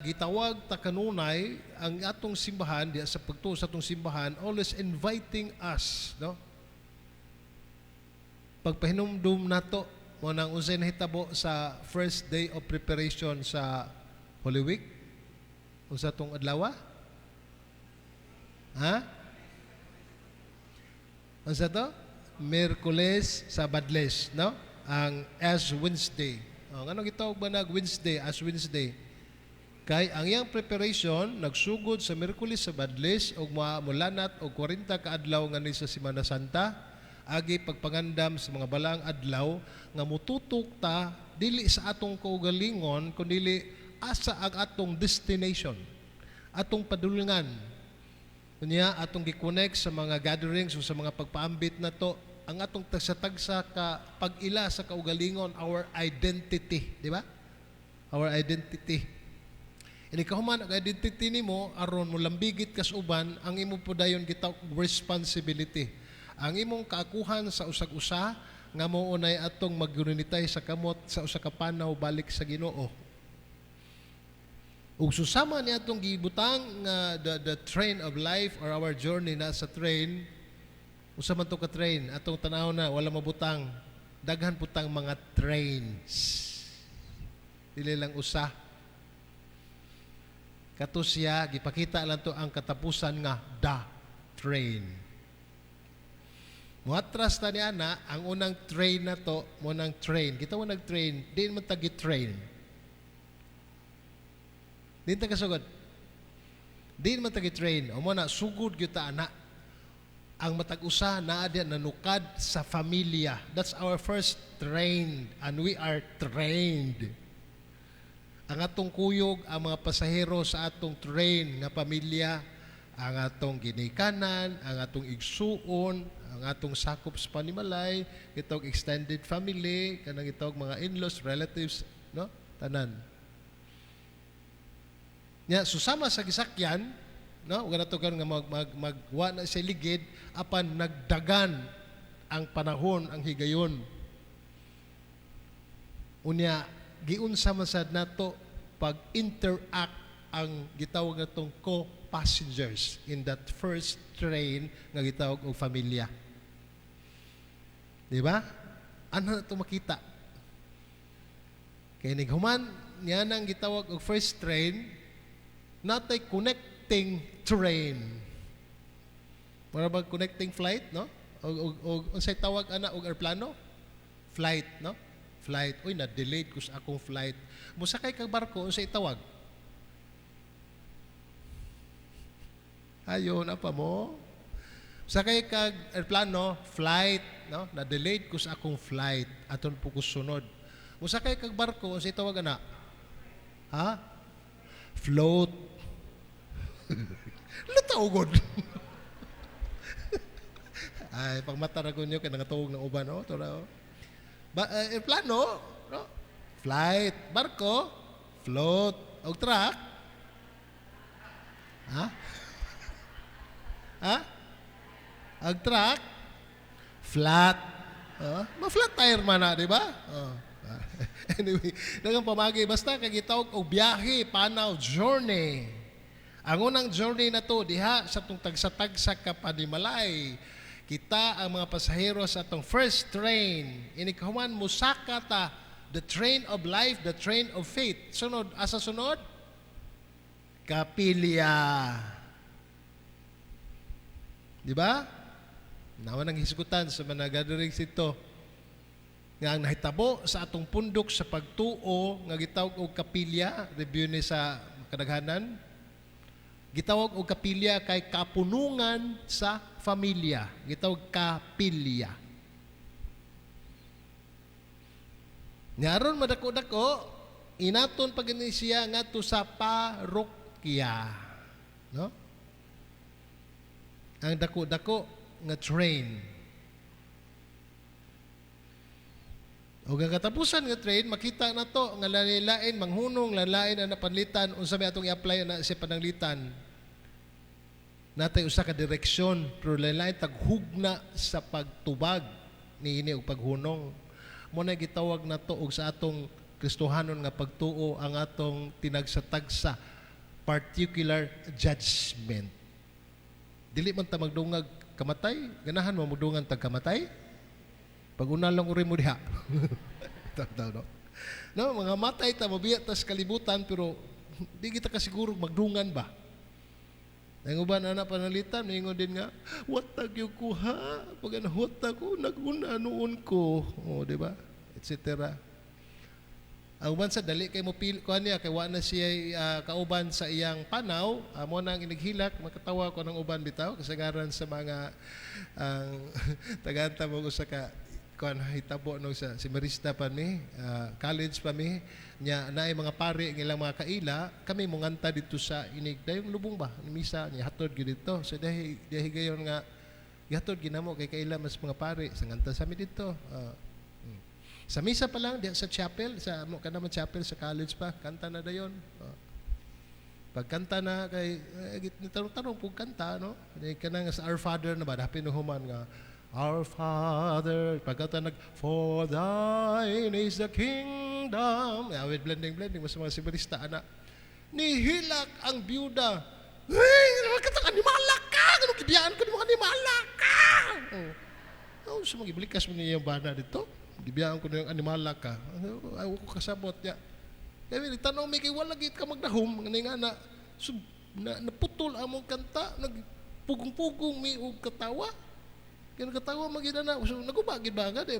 Gitawag ta kanunay ang atong simbahan diya sa pagtuo sa atong simbahan, always inviting us, no, pagpahinumdum nato mo nang unsay nahitabo sa first day of preparation sa Holy Week. Unsa tong adlaw? Ha, unsa to? Miyerkules sa Badles, no? Ang Ash Wednesday. Oh, ngano gitawag ba nag Wednesday, Ash Wednesday? Kay ang iyang preparation nagsugod sa Miyerkules sa Badles ug mulanat og 40 ka adlaw nga ni sa Semana Santa, agi pagpangandam sa mga balaang adlaw nga mututok ta dili sa atong kaugalingon kundi asa ang atong destination, atong padulngan. Unya atong gi-connect sa mga gatherings o sa mga pagpaambit nato ang atong tagsa-tagsa ka pag-ila sa kaugalingon, our identity, di ba? Our identity. Ini kahuman ang identity nimo, aron mo lambigit kas uban, ang imo pudayon gitawag responsibility. Ang imong kaakuhan sa usag-usa nga mo unay atong maggunitay sa kamot sa usa ka panaw balik sa Ginoo. Ug susama ni atong gibutang nga the train of life or our journey na sa train, usa man to ka train, atong tanaw na wala mabutang, daghan putang mga trains. Dili lang usa. Kato siya, gipakita lang to ang katapusan nga the train. Muatras ta ni ana, ang unang train na to, mo nang train. Kita mo nag-train, di man tagi train. Di ta kasugod. Di man tagi train. O mo na sugod gyud ta ana. Ang matag usa naa diya nanukad sa familia. That's our first train and we are trained. Ang atong kuyog, ang mga pasahero sa atong train nga pamilya, ang atong ginikanan, ang atong igsuon, ang atong sakop sa panimalay, itong extended family, kanang itong mga in-laws, relatives, no? Tanan. Nya susama sa gisakyan, no? Ug nato karon nga mag mag magwa na sa ligid apan nagdagan ang panahon, ang higayon. Unya giunsa man sad nato pag-interact ang gitawag natong co-passengers in that first train nga gitawag og familia. Di ba? Ano na ito makita? Kay nighuman niya nang gitawag og first train, natay connecting train. Mura bag connecting flight, no? O unsay tawag ana og eroplano? Flight, no? Flight. Uy, na-delayed ko sa akong flight. Musakay kag barko, unsay tawag? Ayo na pa mo. Sakay kag eroplano, flight, no? Na-delayed ko sa akong flight. Aton po ko sunod. Musakay kag barko, unsay tawag ana? Ha? Float. Lutaw gud. Ay, pagmata ra ko niyo kay nangatuog ng uban, oh, tura, oh. Ba, eroplano, no? Flight, barko, float, og truck. Ha? Ha? Ang truck, flat. Oh, ma-flat tire man na, di ba? Oh. Anyway, daghang pamagi basta kay gitawag og biyahe, panaw, journey. Ang unang journey na to diha sa atong tagsa-tagsa ka panimalay. Kita ang mga pasahero sa atong first train. Inikahuman musaka ta the train of life, the train of faith. Sunod, asa sunod? Kapilya. Di ba? Naman ang hisgutan sa mga gatherings ito nga ang nahitabo sa atong pundok sa pagtuo nga gitawag og kapilya, review ni sa kadaghanan, gitawag og kapilya kay kapunungan sa familia, gitawag kapilya. Nga aron madako-dako, inaton pag siya ngadto sa parokya, no? Ang dako-dako nga train. O ang katapusan nga train, makita na to nga lalain manghunong, lalain ang napanlitan, unsa may atong i-apply na sa pananglitan. Natay usa ka direksyon, pero lalain taghugna sa pagtubag niini og paghunong. Mo na gitawag nato og sa atong Kristohanon nga pagtuo ang atong tinagsa-tagsa particular judgment. Dili man ta magdungag kamatay, ganahan mo magdungan tag kamatay? Pag una lang uri mo diha. Taw no? No, mga matay ta, mabiya ta sa kalibutan, pero di kita kasiguro magdungan ba. Ang uban ana panalitan, ningon din nga, "Watag yung kuha, pag ano, ko, naguna noon ko." O, di ba? Etc. Ang uban sa dali kay mo pili ko niya kay wa na siya kauban sa iyang panaw, amo nang inighilak, makatawa ko ng uban bitaw kasagaran sa mga ang tagaanta mo usa ka kuan hitabo no sa seminarista pa mi, college pa mi nya, naay mga pari ng ilang mga kaila, kami monganta dito sa inig dayong lubong ba ni misa niya, hatod gyud dito. So dahi dahi gayon nga gihatod ginamo kay kaila mas mga pari sa nganta sa mi dito. Sa misa pa lang diya sa chapel, sa mo kana man chapel sa college pa, kanta na dayon. Pagkanta na kay tanong-tanong pug kanta, no? Di kanang sa Our Father na ba dapin human nga Our Father, pagkanta nag "For thine is the kingdom." Yeah, with blending blending mas mga seminarista ana. Nihilak ang byuda. "Hey, katang animala ka! Ganun gibiyaan ko nimo, animala ka!" Oh. Oh, so magiblikas mo niya yung bana dito. "Gibiyaan ko yung animala ka." Ay, ko kasabot ya. Kaya tanong may kay wala gid ka magdahom ngani nga na so, na, naputol among kanta, nagpugong-pugong mi og katawa. Kaya nagkatawa magina na, so, naguba gid ba nga di,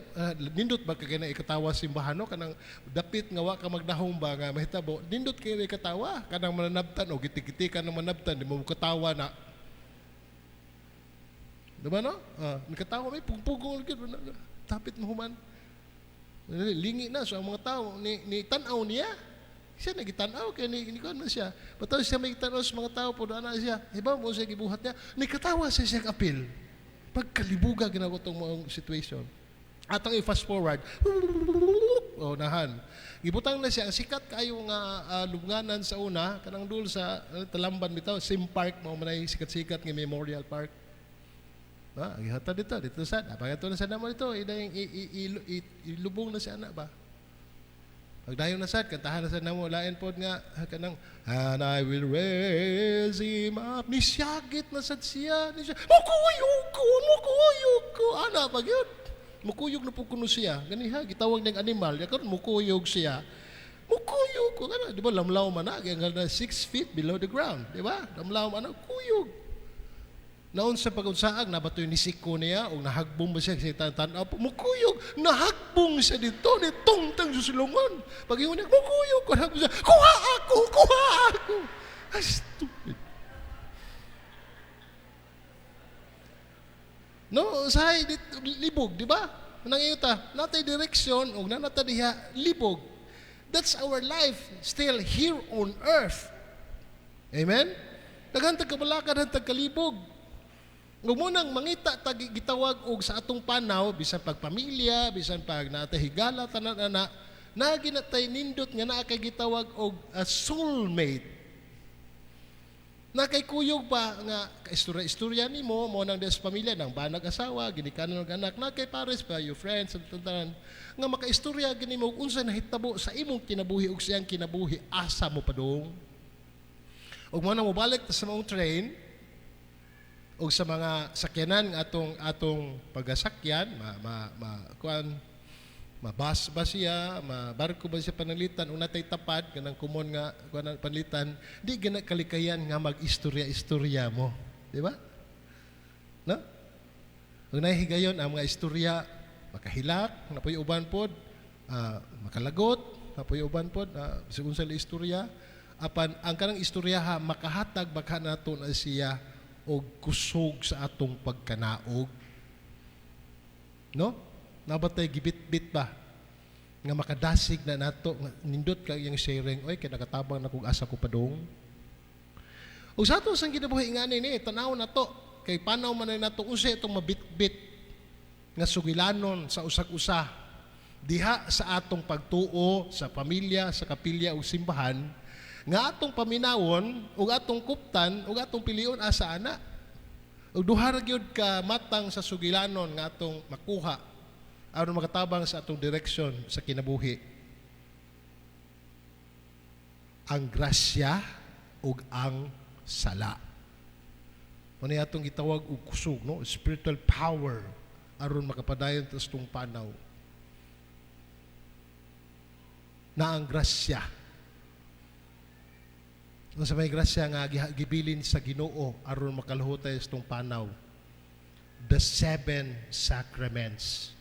nindot ba kay na ikatawa simbahan, no, kanang dapit nga wa ka magdahom ba nga mahitabo, nindot kay na ikatawa kanang mananabtan o giti-giti ka ng manabtan, di mo katawa na. Diba, no? Nakatawa may pugpugong gid tapit mo human. Lingi na so ang mga tao ni tan-aw niya. Siya nagitanaw kay ni kuan man siya. Bataw siya may tanaw sa mga tao po ana siya. Iba mo siya gibuhat niya. Nikatawa siya siya apil. Pagkalibuga ginawa tong mga situation. Atong i-fast forward. Oh, nahan. Gibutang na siya ang sikat kayo nga lubnganan sa una kanang dul sa Talamban bitaw, Sim Park mao man ay sikat-sikat nga Memorial Park. Na, gihatag dito, dito sa, pagato na sa namo dito, idayong ilubong na siya ana ba. Pagdayon na sad, kantahan na sad namo lain pod nga kanang "And I will raise him up." Nisyagit na sad siya, ni siya, "Mukuyog ko, mukuyog ko." Ana pag yun. Mukuyog na po kuno siya. Ganiha, gitawag niyang animal, ya karon mukuyog siya. "Mukuyog ko." Kana, di ba lamlaw man na, na 6 feet below the ground, di ba? Lamlaw man na, kuyog. Naon sa pagunsaag, nabatoy ni siko niya, o nahagbong ba siya, kasi tanaw, mukuyog, nahagbong siya dito, ni tungtang sa sulungon. Pag ingon niya, "Mukuyog ko," nahagbong siya, "Kuha ako, kuha ako." Ay, stupid. No, sahay, libog, di ba? Nangiyuta, natay direksyon, o nanata diha, libog. That's our life still here on earth. Amen? Daghan tag kabalaka, daghan tag kalibog. Ug mo nang mangita tag gitawag og sa atong panaw, bisan pag pamilya, bisan pag naatay higala, tanan ana, naa ginatay nindot nga naa kay gitawag og a soulmate. Na kay kuyog pa nga istorya-istorya nimo mo nang des pamilya nang banag asawa, ginikanan og anak, na kay pares pa your friends at tanan nga makaistorya gini mo unsa nahitabo sa imong kinabuhi ug siyang kinabuhi, asa mo padung. Ug mo nang mobalik ta sa maong train o sa mga sakyanan nga atong atong pagasakyan, ma ma, ma kuan, ma bus ba siya, ma barko ba siya pananglitan, unatay tapad kanang kumon nga kuan pananglitan, di gina kalikayan nga mag-istorya-istorya mo, di ba? No? Ug nahigayon ang mga istorya makahilak, napoy uban pod, makalagot, napoy uban pod, bisag unsa istorya, apan ang kanang istorya ha makahatag baka nato na siya og kusog sa atong pagkanaog. No? Nabatay gibit-bit ba nga makadasig na nato nga nindot ka iyang sharing, "Oy, kay nakatabang na kog asa ko padung." Ug sa ato sang kinabuhi nga ni tanaw na to kay panaw man na nato unsa itong mabitbit nga sugilanon sa usag-usa diha sa atong pagtuo sa pamilya, sa kapilya ug simbahan nga atong paminawon ug atong kuptan ug atong pilion asa ana. Ug duha ra gyud ka matang sa sugilanon nga atong makuha aron makatabang sa atong direksyon sa kinabuhi. Ang grasya ug ang sala. Mao atong gitawag og kusog, no? Spiritual power aron makapadayon ta sa atong panaw. Na ang grasya. Unsa may grasya nga gibilin sa Ginoo aron makaluhotay sa atong panaw? The seven sacraments.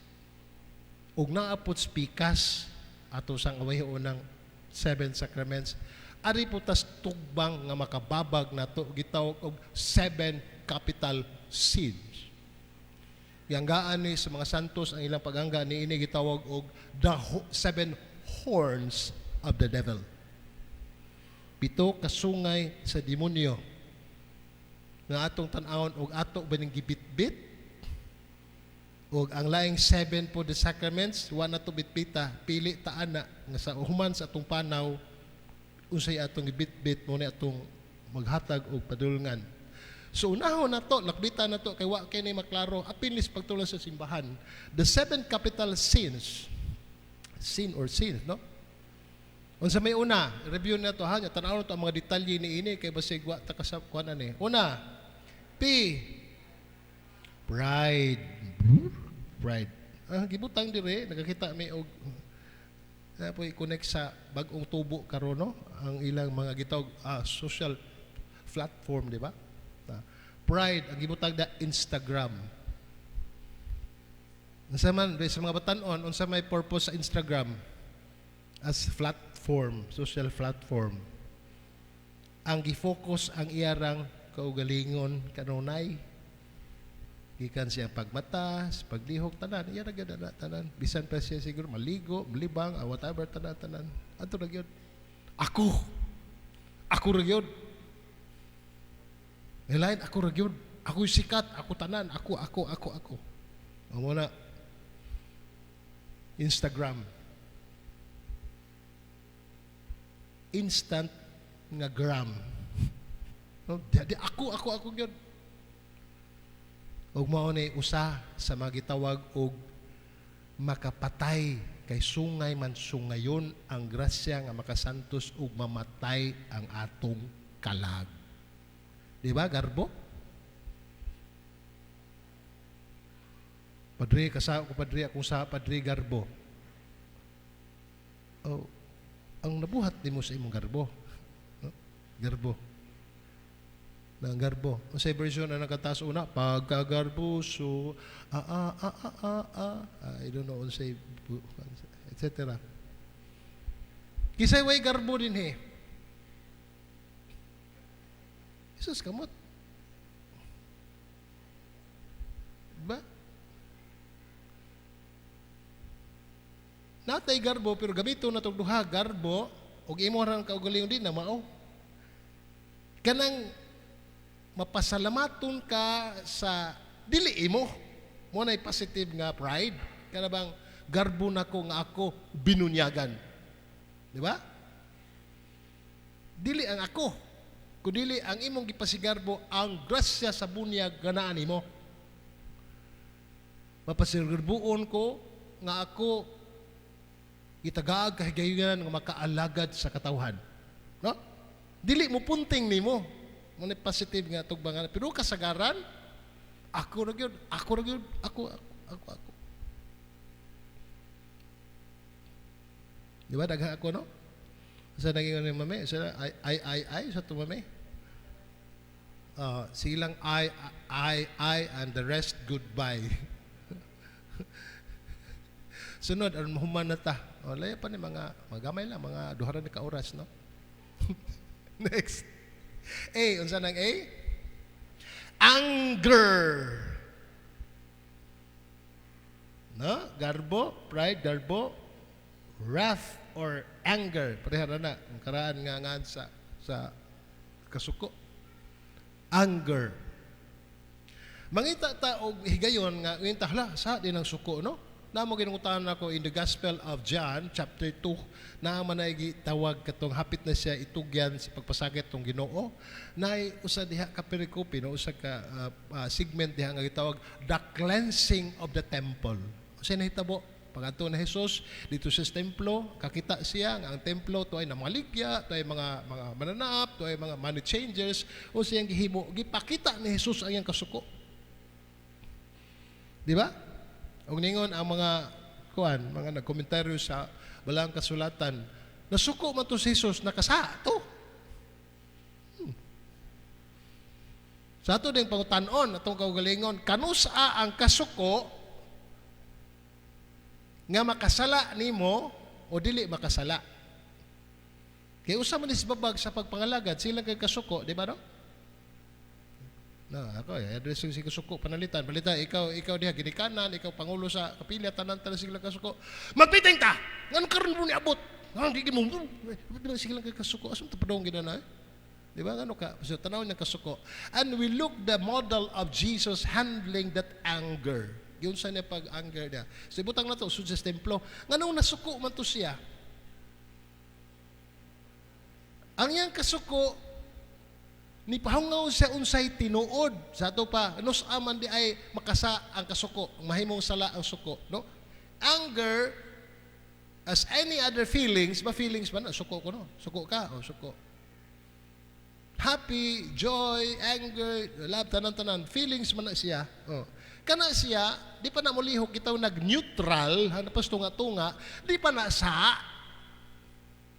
Ug naa pod pikas ato sang awayhon ng seven sacraments. Ari po tas tugbang nga makababag nato, gitawag og seven capital sins. Gianggaan ni sa mga santos, ang ilang pag-angga ni ini gitawag og the seven horns of the devil. Pito kasungay sa demonyo nga atong tan-awon og ato ba ning gibitbit, og ang laing seven po, the sacraments, wa na to bitbita. Pili ta ana nga sa human sa atong panaw, unsay atong gibitbit mo ni atong maghatag og padulngan. So unahon na to, lakbitan na to kay wa kay ni maklaro apil nis pagtulo sa simbahan. The seven capital sins, sin or sins, no? Unsa may una? Review na to ha, tan-awon to ang mga detalye ni ini kay basig wa ta kasab kuan ani. Una, P, pride. Pride. Ah, gibutang dire, nakakita mi og na po i-connect sa bag-ong tubo karon, no? Ang ilang mga gitawag social platform, di ba? Pride ang gibutang da Instagram. Unsa man sa mga batan-on, unsa may purpose sa Instagram as platform, social platform? Ang gi-focus ang iyarang kaugalingon kanunay gikan siya pagmata, sa paglihok, tanan, iya ra gyud ana tanan. Bisan pa siya siguro maligo, malibang, whatever, tanan tanan. Ato ra gyud. Ako. Ako ra gyud. Lain ako ra gyud. Ako sikat, ako tanan, ako, ako, ako, ako. Mao na Instagram. Instant nga gram. No, di, ako, ako, ako gyud. Ug mao ni usa sa mga gitawag og makapatay kay sungay man sungayon ang grasya nga makasantos ug mamatay ang atong kalag. Di ba, garbo? Padre, kasa ko padre, akong sa padre garbo. Oh, ang nabuhat nimo sa imong garbo. No? Garbo. Nang garbo. Unsay version na nakataas una? Pagkagarbo, so, ah, ah, ah, ah, ah, ah. I don't know, unsay, etc. Kisay way garbo din he. Jesus kamot. Ba? Natay garbo, pero gamito na itong duha, garbo, og imo rang kaugalingon din na mao. Kanang mapasalamaton ka sa dili imo. Mo nay positive nga pride. Kana bang garbo nako nga ako binunyagan. Di ba? Dili ang ako, kundili ang imong gipasigarbo ang grasya sa bunyag ganaan nimo. Mapasigarbuon ko nga ako itagaag kahigayonan nga makaalagad sa katawhan. No? Dili mo punting nimo. Mo ni positive nga tugbangan. Pero kasagaran, ako ra gyud, ako ra gyud, ako, ako, ako, ako. Di ba daghan ako, no? Sa naging ni mami, sa I, sa to mami. Silang I, and the rest goodbye. Sunod, aron mahuman na ta. O, layo pa ni mga, magamay lang, mga duha ra ni ka oras, no? Next. A, unsa nang A? Anger. No? Garbo, pride, garbo, wrath or anger. Pareha ra na ang karaan nga ngan sa kasuko. Anger. Mangita ta og higayon nga ngita hala sa din ang suko, no? Namo ginungutan ako in the Gospel of John chapter 2 na man ay gitawag katong hapit na siya itugyan sa pagpasakit tong Ginoo, nay usa diha ka perikope, no, usa ka segment diha nga gitawag the cleansing of the temple. Unsay nahitabo? Pag-adto ni Jesus dito sa templo, kakita siya nga ang templo to ay namaligya, to ay mga mananaap, to ay mga money changers. O siyang gihimo, gipakita ni Jesus ang iyang kasuko. Di ba? Ug ningon ang mga kuan, mga nagkomentaryo sa Balaang Kasulatan, nasuko man to si Jesus, nakasa to. Sa ato ding pangutan-on, atong kaugalingon, kanusa ang kasuko nga makasala nimo o dili makasala? Kay usa man is babag sa pagpangalagad, sila kay kasuko, di ba, no? Na ako eh, address si kasuko panalitan. Palitan ikaw diha ginikanan, ikaw pangulo sa kapilya, tanan tanan sila kasuko. Magpiting ta. Ngano karon mo niabot? Ngano di mo? Sige lang kay kasuko. Asa man padong gina na? Eh? Di ba ngano ka? So tanaw niya kasuko. And we look the model of Jesus handling that anger. Giunsa niya pag anger niya. So ibutang na to sud sa templo. Nganong nasuko man to siya? Ang iyang kasuko ni pahungaw siya unsay tinuod. Sa ato pa, nus aman di ay makasa ang kasuko, mahimong sala ang suko, no? Anger as any other feelings, ba feelings ba na suko ko, no? Suko ka o suko. Happy, joy, anger, love, tanan-tanan, feelings man na siya. Oh. Kana siya, di pa na molihok itaw nag-neutral, hanapas tunga-tunga, di pa na sa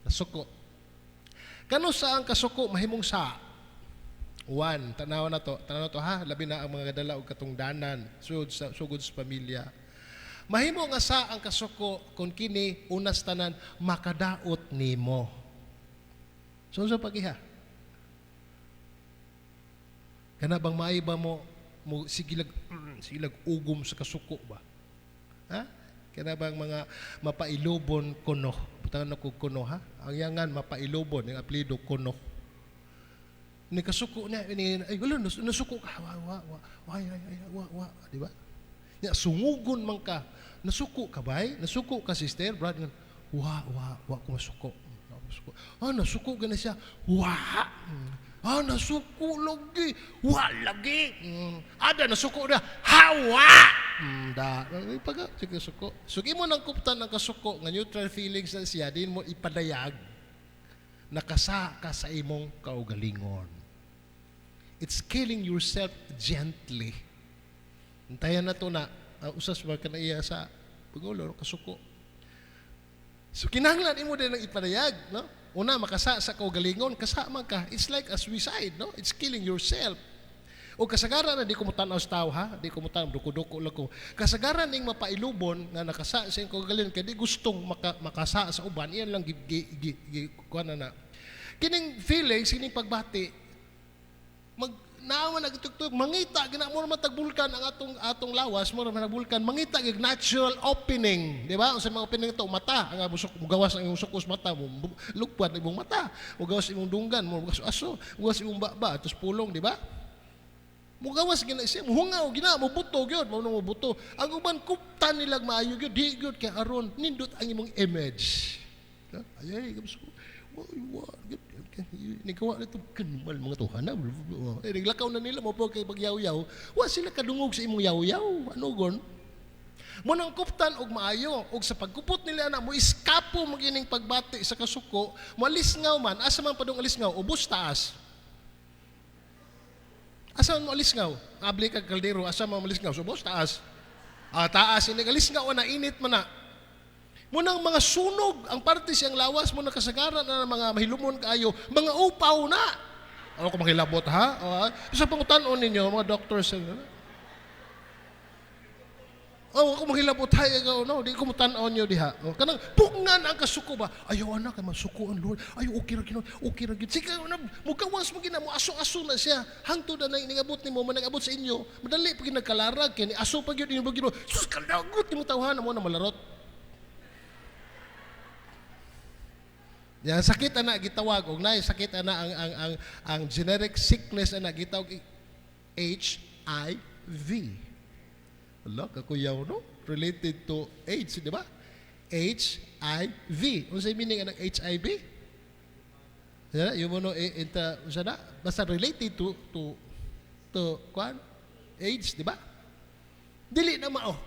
nasuko. Kano sa ang kasuko mahimong sa? One, tanaw na to ha, labi na ang mga dala og katungdanan, sugod sa pamilya. Mahimo nga sa ang kasuko kung kini unas tanan makadaot nimo. So sa pagiha. Kana bang maiba mo mo sigilag ugom sa kasuko ba? Ha? Kana bang mga mapailubon kuno? Butangan ako kuno ha. Ang yangan mapailubon, yung apelyido kuno. Ni kasuko niya, ni, ay wala, nasuko ka, wa, wa, wa, wa, ay, ay, wa, wa, di ba? Nya, sungugon man ka, nasuko ka ba? Nasuko ka, sister, brother, wa, wa, wa, ko masuko. Masuko. Ah, nasuko ka na siya, wa. Ah, nasuko lagi, wa lagi. Ada nasuko na, hawa. Da, ay, pag sige suko. So, imo nang kuptan ang kasuko nga neutral feelings na siya, din mo ipadayag nakasa ka sa imong kaugalingon. It's killing yourself gently. Antayan na to na, usas ba ka na iya sa pangulo, kasuko. So kinahanglan imo din ang ipadayag, no? Una, makasa sa kaugalingon, kasama ka. It's like a suicide, no? It's killing yourself. O kasagaran na di ko mutanaw sa tao, ha? Di ko mutanaw, duko-duko lang ko. Kasagaran ning mapailubon nga nakasa sa iyong kaugalingon, kay di gustong makasa sa uban, iyan lang gi, gi, gi, gi, kuha na na. Kining feelings, kining pagbati, mag naawa nagtugtog mangita gina mo man tagbulkan ang atong lawas mo man nagbulkan mangita gig natural opening, di ba? Unsa mga opening to? Mata ang busok, mugawas ang imong sukos mata mo, lukwan imong mata, mugawas imong dunggan mo, mugawas aso, mugawas imong baba atos pulong, di ba? Mugawas gina siya, muhungaw gina, mubuto gyud, mao nang mubuto. Ang uban kuptan nilag maayo gyud, di gyud kay aron nindot ang imong image. Ay ay, wa wa nagawa na ito, kanmal mga tuhana. Eh, naglakaw na nila mo po kay pagyaw-yaw. Wa sila kadungog sa imong yaw-yaw. Ano gon? Mo nang kuptan og maayo og sa pagkupot nila na mo iskapo magining pagbati sa kasuko, mo alisngaw man, asa man padung alisngaw, ubos taas. Asa man mo alisngaw? Abli kag kaldero, asa man mo alisngaw? Ubos taas. Ah, taas ini alisngaw na init man na. Munang mga sunog ang parte siyang lawas mo nakasagaran na mga mahilumon kaayo, mga upaw na. Ano ko makilabot ha? O, sa pangutan-on ninyo mga doctors. Oh, ako maghilabot ha, ikaw, no, di ko mutan-on nyo diha. Oh, kanang pugngan ang kasuko ba? Ayaw anak, kay masuko ang Lord. Ayaw okay ra gino, okay ra gid. Sige, na, mugawas mo gina mo aso-aso na siya. Hangtod na ningabot nimo, man nagabot sa inyo. Madali pag nagkalarag kay ni aso pa gyud inyo gyud. Sus kalagot nimo tawhan mo na malarot. Yan sakit ana gitawag og nay sakit ana ang generic sickness ana gitawag HIV. Ala kakuyaw no? Related to AIDS, di ba? HIV. Unsay meaning anang HIV? Yeah, you know inta unsa na? Basta related to kwan? AIDS, di ba? Dili na mao.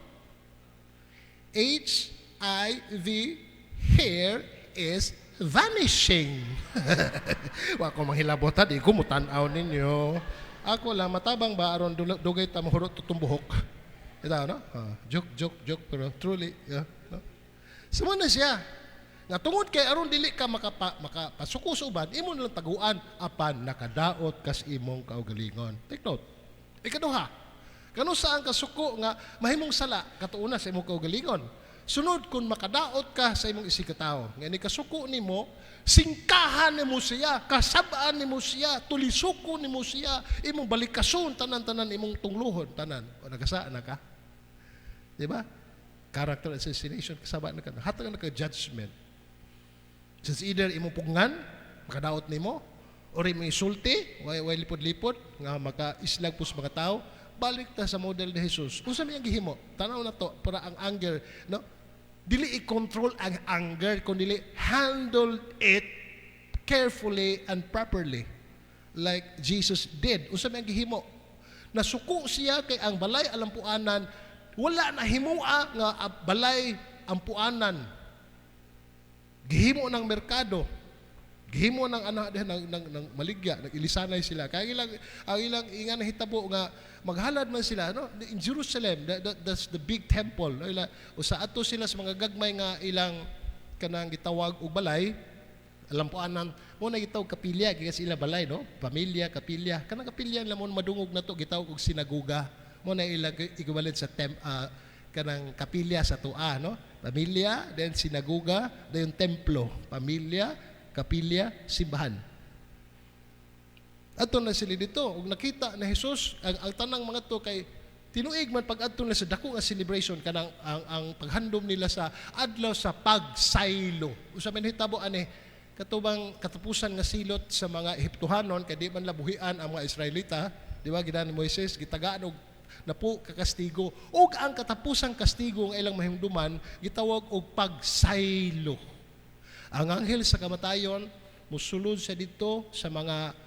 HIV. HIV hair is vanishing. Wa ko manghilabot ha, di ko mutan-aw ninyo. Ako lang matabang ba aron dugay ta mahurot atong buhok. Ito, no? Ah, joke, joke, joke, pero truly, yeah, no? So na siya. Nga tungod kay aron dili ka makapasuko sa uban, imo na lang taguan apan nakadaot kas imong kaugalingon. Take note. Ikaduha, kanu sa ang kasuko nga mahimong sala katuuna sa imong kaugalingon? Sunod, kung makadaot ka sa imong isigkatawo, nga ni kasuko nimo, singkahan nimo siya, kasabaan nimo siya, tulisuko nimo siya, imong balikason tanan-tanan imong tungluhon tanan. O nagasa na ka. Di ba? Character assassination, kasaba na ka. Hatag na ka judgment. Since either imong pugngan, makadaot nimo, or imong isulti, way lipod-lipod, nga maka-islag po sa mga tao, balik ta sa model ni Jesus. Unsa may ang gihimo? Tanaw na to para ang anger, no? Dili i-control ang anger, kun dili handle it carefully and properly like Jesus did. Unsa may ang gihimo? Nasuko siya kay ang balay alampuanan, wala na himua nga balay ampuanan. Gihimo ng merkado. Gihimo ng anak diha ng maligya, nag-ilisanay sila. Kaya ang ilang inga nahitabo nga maghalad man sila, no, in Jerusalem, that's the big temple, no, ila usa ato sila sa mga gagmay nga ilang kanang gitawag og balay alampuanan mo na gitawag kapilya gikan sila balay, no, pamilya, kapilya. Kanang kapilya nila mo madungog na to gitawag og sinagoga. Mo na ilang equivalent sa kanang kapilya sa tua, no, pamilya, then sinagoga, then templo. Pamilya, kapilya, simbahan. Ato na sila dito ug nakita na Jesus ang tanang mga to kay tinuig man pag adto na sa dako nga celebration, kanang ang paghandom nila sa adlaw sa pagsaylo. Usa man hitabo ani katubang katapusan nga silot sa mga Ehiptohanon kay di man labuhian ang mga Israelita, di ba? Gidan ni Moises, gitagaan og napo ka kastigo, ug ang katapusang kastigo nga ilang mahimduman gitawag og pagsaylo. Ang anghel sa kamatayon musulod sa dito sa mga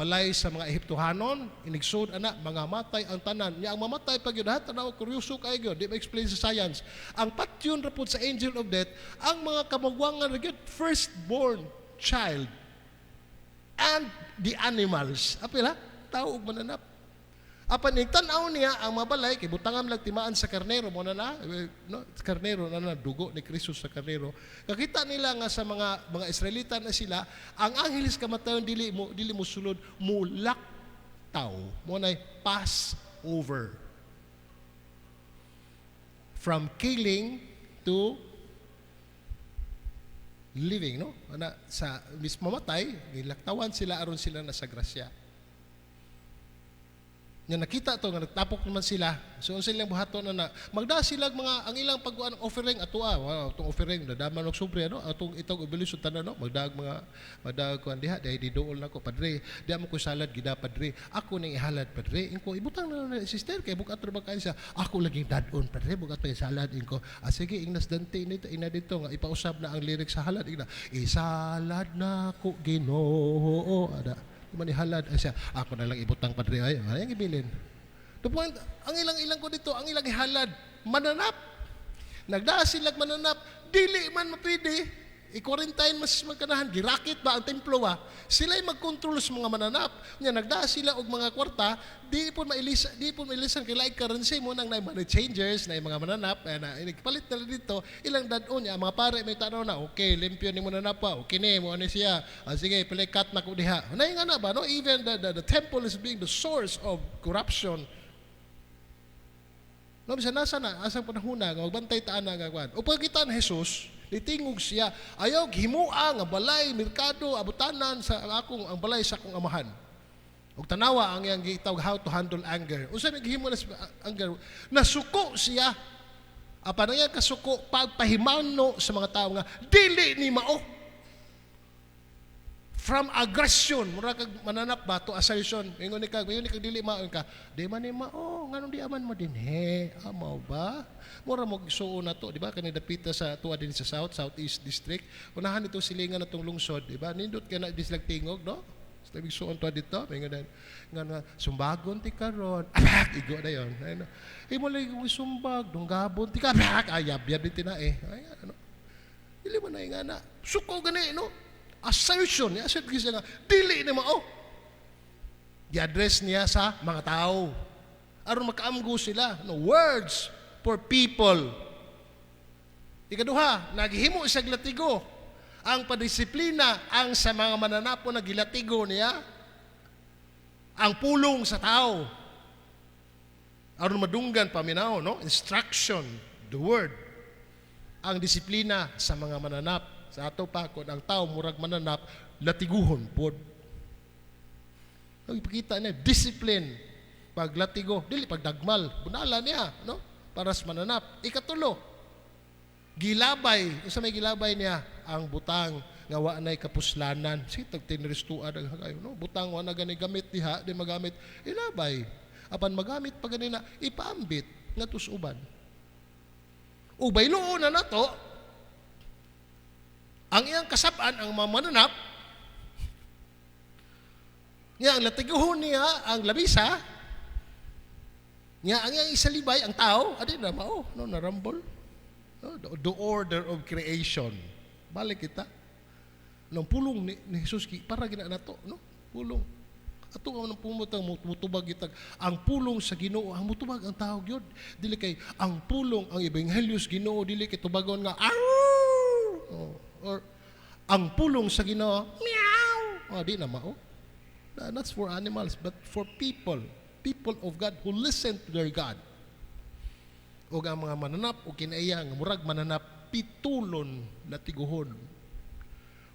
balay sa mga Ehiptohanon, inigsud ana, mga matay ang tanan. Nya ang mamatay pag yun, tanaw, kuryoso kay gyud, di ma-explain sa science. Ang patyon ra pud sa angel of death, ang mga kamugwangan ra gyud, firstborn child and the animals. Apila, tao ug mananap. Apan ig tan-aw niya ang mga balay kay butangan lang timaan sa karnero mo na na eh, no, karnero na na dugo ni Kristo sa karnero. Kakita nila nga sa mga Israelita na sila, ang angheles kamatayon dili mo sulod, mulaktaw. Mo nay pass over. From killing to living, no? Ana sa mismo mamatay, gilaktawan sila aron sila nasa grasya. Nga nakita to nga nagtapok naman sila. So unsa ilang buhaton na na magda sila mga ang ilang pagkuan offering ato ah, wow, atong offering nadaman og sobre, ano, atong itong obelisyo tanan, no, magdaag mga magdaag kuan diha dahil di duol nako, padre, di mo ko salad gida, padre, ako ning ihalad, padre. Inko ibutang na na sister kay bukat ra ba siya, ako laging dadon, padre, bukat pa salad. Inko, ah, sige, ingnas dante nito ina dito nga ipausab na ang lyrics sa halad, ingna isalad na ko Ginoo, ada man ihalad ay siya, ako na lang ibutang, padre, ay ay ang ibilin. The point, ang ilang-ilang ko dito, ang ilang ihalad mananap, nagdaa sila mananap, dili man mapwede i-quarantine mas magkanahan, girakit ba ang templo ba, sila'y magkontrol sa mga mananap. Nya nagdaa sila og mga kwarta, di po mailisan kay laing currency mo nang na money changers na mga mananap eh, na palit na dito ilang dadon. Niya ang mga pare may tanaw na, okay, limpyo ni mananap pa, okay ni mo ano siya, ah, sige, pilay cut na ko diha na nga na ba, no? Even the temple is being the source of corruption. No, bisa nasa na, asang panahon na, nga magbantay taan na nga kwan. O pagkita ni Jesus, nitingog siya, ayaw himua nga balay, merkado, abutanan sa akong, ang balay sa akong amahan. Ug tanawa ang iyang gitawag how to handle anger. Unsa may gihimo na sa anger? Nasuko siya. Apan ang iyang kasuko pagpahimano sa mga tao nga dili ni mao. From aggression, mura kag mananap ba to assertion. Ingon ni kag dili mao ka. Di man ni mao, nganong di aman mo dinhe? Amaw ba? Mura mo suo na to, di ba? Kani dapita sa tuwa din sa South, Southeast District. Unahan ito silingan na tong lungsod, di ba? Nindot ka na dislag tingog, no? Sa tabig suon to dito, may nga nga nga sumbagon ti karon. Abak, igo na yon. Ay, no. Imo lagi kung sumbag, dunggabon ti ka, abak, ay yab-yab din tinae. Ay, ano. Dili man na nga na. Suko gani, no? Assertion, ni assert siya nga, dili na mao. Gi-address niya sa mga tao. Aron makaamgo sila, no? Words for people. Ikaduha, naghimo siya latigo. Ang padisiplina ang sa mga mananapo na gilatigo niya ang pulong sa tao. Aron madunggan paminaw, no? Instruction, the word. Ang disiplina sa mga mananap. Sa ato pa, kung ang tao murag mananap, latiguhon pod. Ang ipakita niya, discipline. Paglatigo, dili pagdagmal, bunala niya, no? Para sa mananap. Ikatulo, gilabay, unsa may gilabay niya? Ang butang nga wa nay kapuslanan. Sige, tag tinristuan ang kayo, no? Butang wa na gani gamit diha, di magamit, ilabay. Apan magamit pa ganina, ipaambit ngadto sa uban. Ubay luo na nato, ang iyang kasab-an ang mga mananap, niya ang latiguhon niya ang labisa, niya ang iyang isalibay ang tao, adi na mao, no, narambol. No, the order of creation. Balik kita. Nang pulong ni Jesus ki para gina nato, no? Pulong. Ato ang nang pumutang mutubag itag ang pulong sa Ginoo, ang mutubag ang tao gyud. Dili kay ang pulong ang ebanghelyo sa Ginoo dili kay tubagon nga "Arr!" Oh, or ang pulong sa Ginoo meow. Oh, di na mao. That's for animals, but for people, people of God who listen to their God. O ang mga mananap o kinaiya nga murag mananap pitulon latiguhon.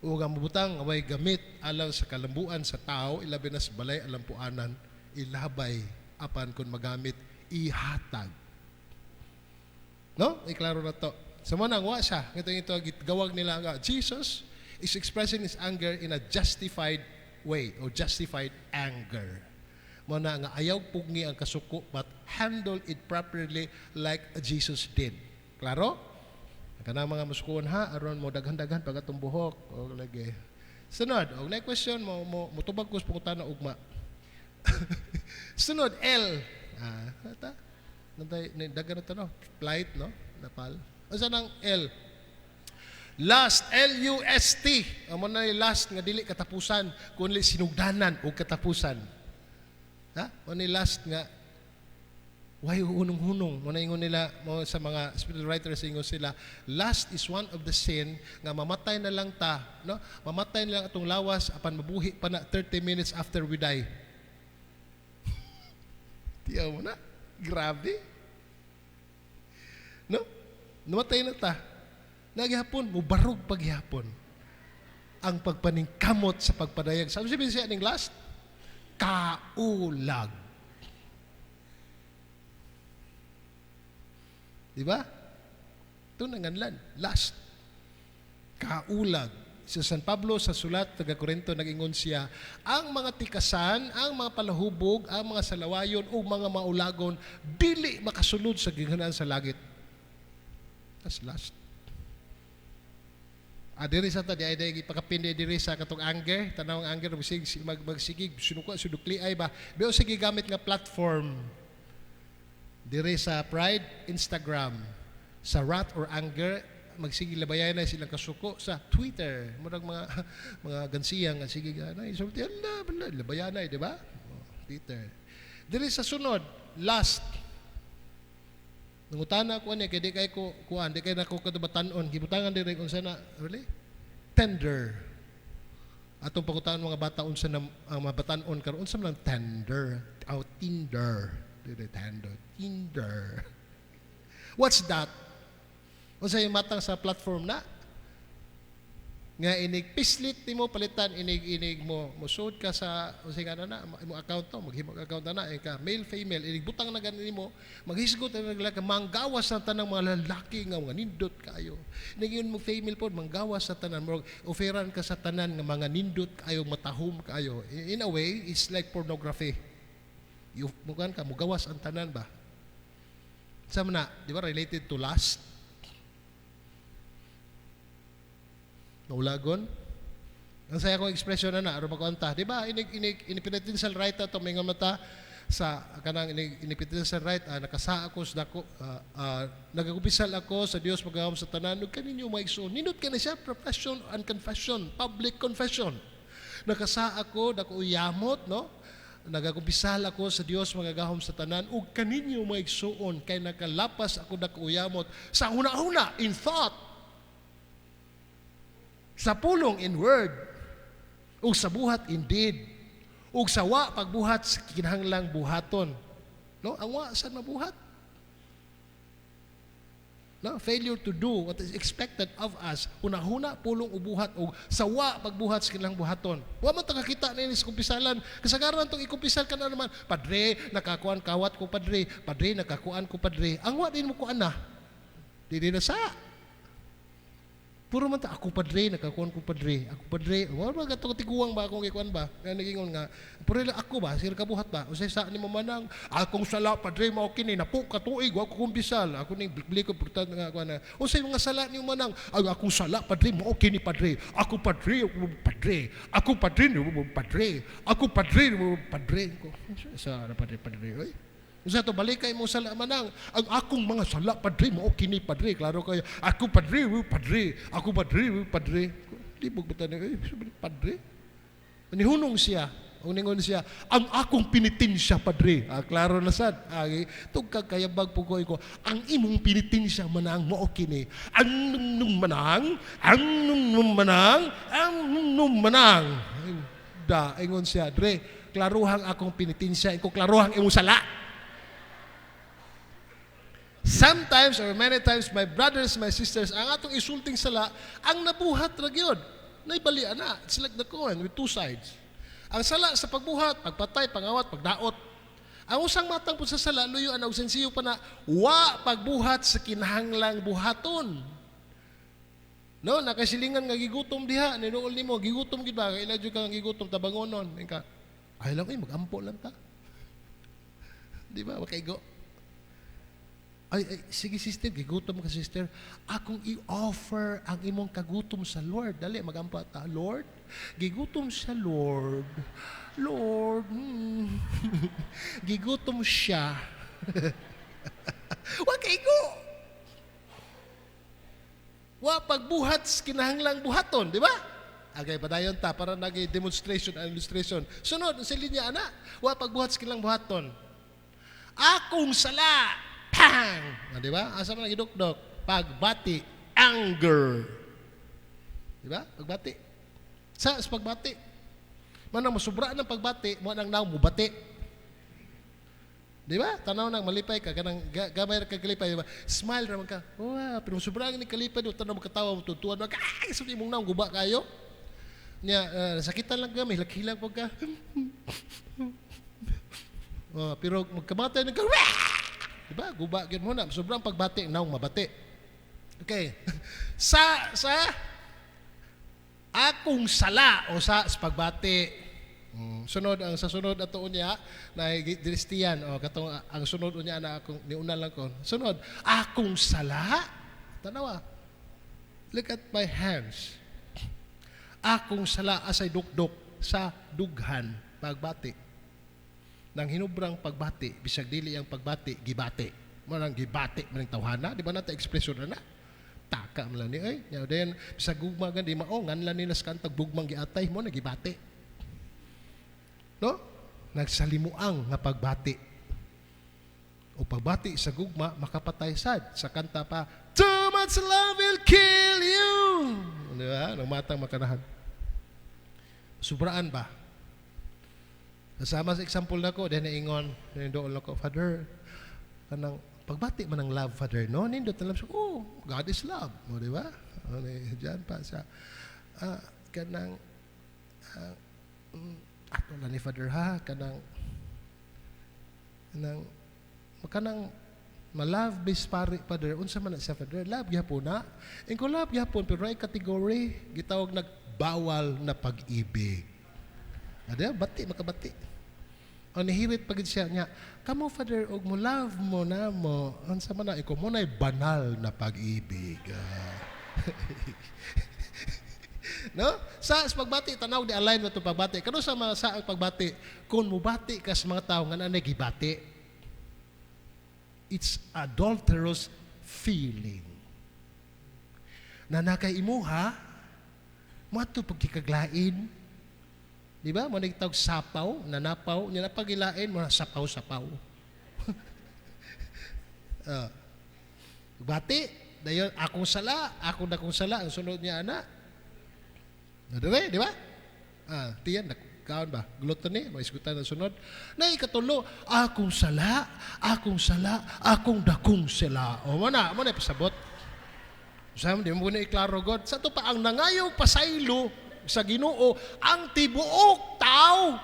O ang mabutang away gamit alang sa kalambuan sa tao, ilabi na sa balay alampuanan, ilabay apan kung magamit ihatag. No? Iklaro na to. Sa mo nang wa siya. Ito ito gawag nila nga Jesus is expressing his anger in a justified way or justified anger. Mo na nga ayaw pugni ang kasuko but handle it properly like Jesus did. Klaro? Kanang mga musukuon ha aron mo daghan-daghan pag atong buhok o lagi. Sunod, og next question mo mo mutubag ko sa pangutana ugma. Sunod L. Ah, ata. Nantay daghan na to, no? Flight, no? Napal. Unsa nang L? Lust, L-U-S-T. Amo na yung lust nga dili katapusan, kundi sinugdanan o katapusan. Ha? Mo ni lust nga why hunong-hunong. Mo na ingon nila mo sa mga spiritual writers, ingon sila, lust is one of the sin nga mamatay na lang ta, no? Mamatay na lang atong lawas apan mabuhi pa na 30 minutes after we die. Tiyaw mo na. Grabe. No? Namatay na ta. Nagihapon, mubarog paghihapon. Ang pagpaningkamot sa pagpadayag. Sabi siya ning lust? Kaulag. Di ba? Ito nanganlan. Lust. Kaulag. Sa San Pablo, sa sulat, taga Korinto, nag-ingon siya, ang mga tikasan, ang mga palahubog, ang mga salawayon, o mga maulagon, dili makasulod sa ginhanan sa langit. That's lust. Ah, diri sa ta di ay dai ipakapindi diri sa katong anger, tanaw ang anger magsig mag magsigig sinuka sudukli ay ba. Biyo sige gamit nga platform. Diri sa pride, Instagram, sa wrath or anger, magsige labayan na silang kasuko sa Twitter. Murag mga mga gansiyang nga sige ga na isulti ala bala labayan na, di ba? Oh, Twitter. Diri sa sunod, lust. Nangutana ko ani kay di kay ko kuan, di kay nako kadabatan-on, gibutangan diri unsa na really? Tender. Atong pangutan mga bata unsa na ang mga batan-on karon, unsa man ang tender? Aw, Tinder. Dili tender, Tinder. What's that? Unsa yung matang sa platform na? Nga inig pislit nimo palitan inig inig mo mosud ka sa unsa nga na imong account to maghimo account na na ka male, female, inig butang na gani nimo maghisgot na nagla manggawas sa tanang mga lalaki nga mga nindot kayo. Inig yun mo female pod manggawas sa tanan mo, offeran ka sa tanan nga mga nindot kayo, matahom kayo. In a way, it's like pornography. You mukan ka mugawas ang tanan ba sa na, di ba, related to lust? Maulagon? Ang saya kong expression na aron makuanta. Di ba? Inig inig ini-penitential rite ato may nga mata sa kanang inig penitential rite, nakasa ako sa dako, nagakumpisal ako sa Dios magahom sa tanan ug kaninyo mga igsoon. Nindot ka na siya, profession and confession, public confession. Nakasa ako dako yamot, no? Nagakumpisal ako sa Dios magagahom sa tanan ug kaninyo mga igsuon kay nakalapas ako dako yamot sa huna-huna, in thought, sa pulong, in word, ug sa buhat, in deed, ug sa wa pagbuhat sa kinahanglang buhaton, no? Ang wa sa mabuhat, no? Failure to do what is expected of us, huna-huna, pulong ug buhat, ug sa wa pagbuhat sa kinahanglang buhaton. Wa man ta kakita niini sa kumpisalan. Kasagaran tong ikumpisal ka na naman, "Padre, nakakuan kawat ko, padre. Padre, nakakuan ko, padre." Ang wa din mo kuan na di na sa. Puro man ta, "Ako padre, nakakuan ko padre, ako padre." Wa ba gato tiguang ba akong gikuan ba? Nga nagingon nga, puro lang ako ba, sir kabuhat ba? Usay sa ni mo manang, "Akong sala padre mao kini, napo ka tuig wa ko kumpisal. Ako ning bibli ko portan nga kuan na." "Unsay mga sala ni manang?" "Ang akong sala padre mao kini padre. Ako padre, ako padre. Ako padre, ako padre. Ako padre, ako padre." Ko. Sa padre padre oy. Unsa to balik kay mo sala manang? "Ang akong mga sala padre mao kini padre." Klaro kayo. "Ako padre, padre. Ako padre, padre." Libog ba tani eh, padre? Nihunong siya. Ang ningon siya, "Ang akong pinitensya padre." Ah, klaro na sad. Ah, tugkag kayabag po ko. "Ang imong pinitensya manang mao kini. Ang nung manang, ang nung manang, ang nung manang." Da, ingon siya, "Dre, klaruhang akong pinitensya, iko klaruhang imong sala." Sometimes or many times, my brothers, my sisters, ang atong isulting sala, ang nabuhat ra gyud. Naibalian na. It's like the coin with two sides. Ang sala sa pagbuhat, pagpatay, pangawat, pagdaot. Ang usang matang po sa sala, luyo ang sensiyo pa na, wa pagbuhat sa kinahanglang buhaton. No, nakasilingan nga gigutom diha, ninuol nimo, gigutom gid ba? Ila jud ka nga gigutom tabangonon. Inka, ay lang ay magampo lang ta. Di ba? Makaigo. "Ay, ay, sige sister, gigutom ka sister. Akong i-offer ang imong kagutom sa Lord. Dali, magampo ta. Lord, gigutom siya, Lord. Lord, Gigutom siya." Wa kaigo. Wa pagbuhat sa kinahanglang buhaton, di ba? Okay, padayon ta para nagi demonstration and illustration. Sunod sa linya ana, wa pagbuhat sa kinahanglang buhaton. Akong sala, pang! Ah, di ba? Asa man gidukdok? Pagbati, anger. Di ba? Pagbati. Sa pagbati. Manang masubra ng pagbati, mo nang naong mubati. Di ba? Tanaw nang malipay ka, kanang gamay ra ka kalipay, di ba? Smile ra man ka. Wow, pero sobra ni kalipay do tanaw makatawa mo tutuan ka. Ay, sa imong naong guba kayo. Nya sakitan lang ka, may hilak pag ka. Oh, pero magkamatay nag ka. Di ba? Guba gyud mo na. Sobrang pagbati naong mabati. Okay. Sa akong sala o sa pagbati. Sunod ang sa sunod ato unya na diristiyan o katong ang sunod unya na akong niuna lang ko. Sunod, akong sala. Tanawa. Look at my hands. Akong sala asay dukdok sa dughan, pagbati. Nang hinubrang pagbati, bisag dili ang pagbati, gibati. Mo nang gibati man ang tawhana, di ba nata ekspresyon na na? Taka man lang ni ay. Nya then bisag gugma gan di mao nganlan nila sa kantag bugmang giatay mo na gibati. No? Nagsalimuang nga pagbati. O pagbati sa gugma makapatay sad sa kanta pa, "Too much love will kill you." Di ba? Nang matang makanahan. Sobraan ba? Kasama sa example nako, then naingon, doon ako, "Father, kanang pagbati man ang love, Father, no? Nindot na love. Oh, God is love." O, di ba? O, ni, diyan pa siya. Kanang, ato lang ni Father, ha? Kanang, ma-love based pare, Father, unsa man na siya, Father? Love gyapon na. Ingko love gyapon, pero ay category, gitawag nag bawal na pag-ibig. Ada, bati, makabati. O nihirit pagid siya niya, "Kamo Father, og mo love mo na mo, unsa man na iko mo na banal na pag-ibig." Ah. No? Sa pagbati, tanaw di align mo itong pagbati. Kano sa mga sa ang pagbati, kung mubati ka sa mga tao nga nanay gibati, it's adulterous feeling. Na nakay imuha, mo pagkikaglain. Di ba? Mo nagtawag sapaw, nanapaw, nya napagilain mo sapaw-sapaw. Bati, dayon akong sala, akong dakong sala, ang sunod niya ana. Nadere, di ba? Ah, tiyan kaon ba? Gluttony, maisgutan ang sunod. Na ikatulo, akong sala, akong sala, akong dakong sala. O mo na pasabot. Sa di mo na iklaro God. Sa to pa ang nangayo pasaylo sa Ginoo ang tibuok tao.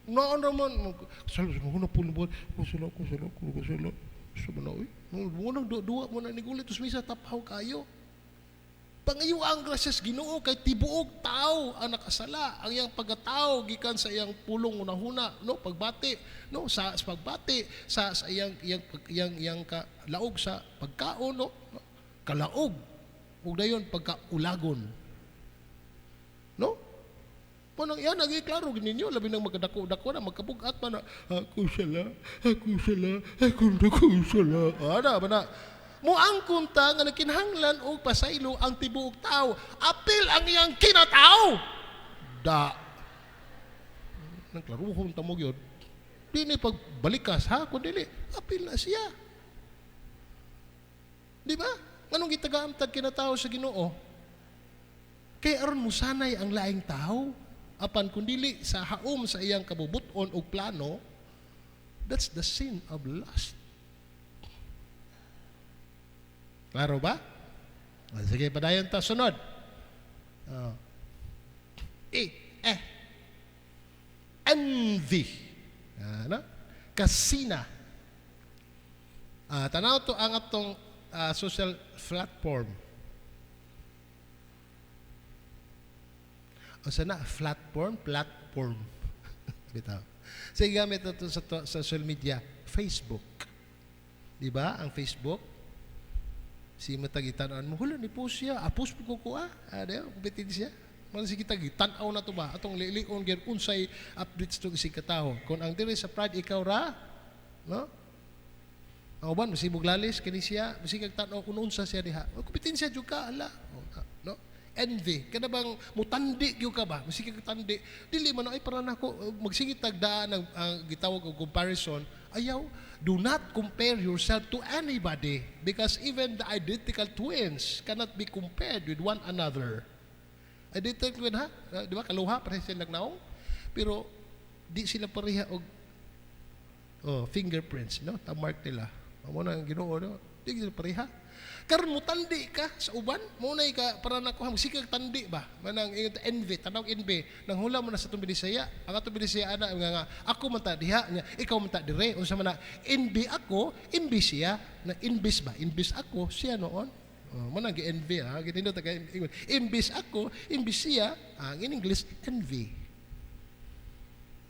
Noon naman, sala mo na puno ko sala ko sala ko sala. Sa na oy. Mo nang duwa mo na nigulit tos misa tapaw kayo. Pangayo ang grasya sa Ginoo kay tibuok tao ang nakasala, ang iyang pagkatao gikan sa iyang pulong unahuna, no, pagbati, no, sa pagbati sa iyang iyang iyang iyang kalaog sa pagkaon, no, kalaog ug dayon pagkaulagon. No? Panang yan, naging klaro ninyo, labi nang magkadako-dako na, magkabugat pa na, ako sala, ako sala, ako dako sala. Ana, ba na? Muangkon ta nga nagkinahanglan og pasaylo ang tibuok tao. Apil ang iyang kinatao. Da. Nang klaruhon ta mo gyud. Di ni pagbalikas ha, kun dili, apil na siya. Di ba? Nganong gitagaan tag kinatao sa Ginoo? Kay aron musanay ang laing tao, apan kun dili sa haom sa iyang kabubuton og plano, that's the sin of lust. Klaro ba? Sige, padayon ta sunod. E, eh. Envy. Ano? Kasina. Tanaw to ang atong social platform. O sana, platform? Platform. Bitaw. Sige, gamit na to sa social media, Facebook. Di ba? Ang Facebook, si matag itan mo, hula ni post siya, apos po ko ah. Ah, di ba? Kubitin siya. Man sige tag tan-aw na to ba? Atong lilion gyud unsay updates tong isig katawo. Kung ang diri sa pride ikaw ra, no? Ang uban masibog lalis kini siya, masig tan-aw kung unsa siya diha. O, kubitin siya jud ka ala. O, no? Envy. Kada bang mutandi gyud ka ba? Masige kag tandi. Dili man ay para nako magsige tag daan ang gitawag og comparison. Ayaw, do not compare yourself to anybody because even the identical twins cannot be compared with one another. Identical twin ha? Di ba kaluha pareha sila nagnaong? Pero di sila pareha og fingerprints, no? Tamark nila. Amo na ang Ginoo, no? Di sila pareha. Karon mo tandi ka sa uban, mo na ka para nako magsige kag tandi ba? Manang envy, tanaw envy. Nang hula mo na sa atong Binisaya, ang atong Binisaya ana nga ako man ta diha nya, ikaw man ta dire. Unsa man na envy ako, envy siya, na envies ba? Envies ako, siya noon. Oh, man ang gi-envy ha, gitindot ta ingon. Envies ako, envy siya, ang in English envy.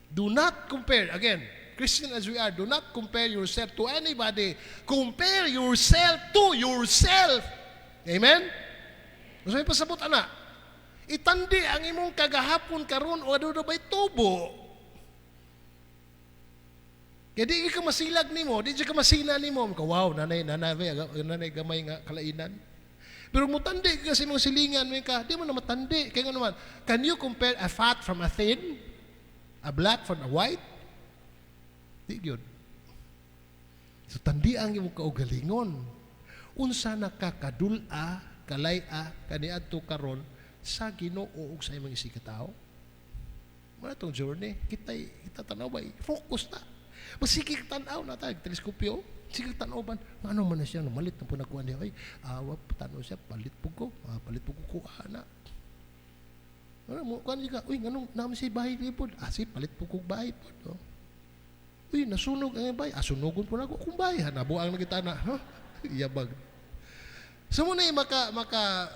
Do not compare again. Christian as we are, do not compare yourself to anybody. Compare yourself to yourself. Amen? Unsa may pasabot ana? Itandi ang imong kagahapon karon o aduna bay tubo. Kaya di ka masilag nimo, di ka masina nimo. Ka wow, nanay nanay nanay gamay nga kalainan. Pero mutandi ka sa imong silingan mo ka, di mo na matandi. Kaya nga naman, can you compare a fat from a thin? A black from a white? Di gyud. So tandi ang imong kaugalingon. Unsa na ka kadul-a, kalay-a kaniadto karon sa Ginoo ug sa imong isig katawo. Mao tong journey, kita kita tanaw ba focus na. Masige tan-aw na tayo, teleskopyo. Sige tan-aw ban, ngano man na siya malit na po nakuha niya. Ay, awa tan-aw siya, palit po ko, palit po ko kuha na. Ano mo kuan ka, uy nganong naman si bahay pod? Ah, si palit po kog bahay pod. Oh. Uy, nasunog ang bahay. Ah, sunogon po na ako kung bahay. Nabuang na kita na. Huh? Yabag. So muna maka maka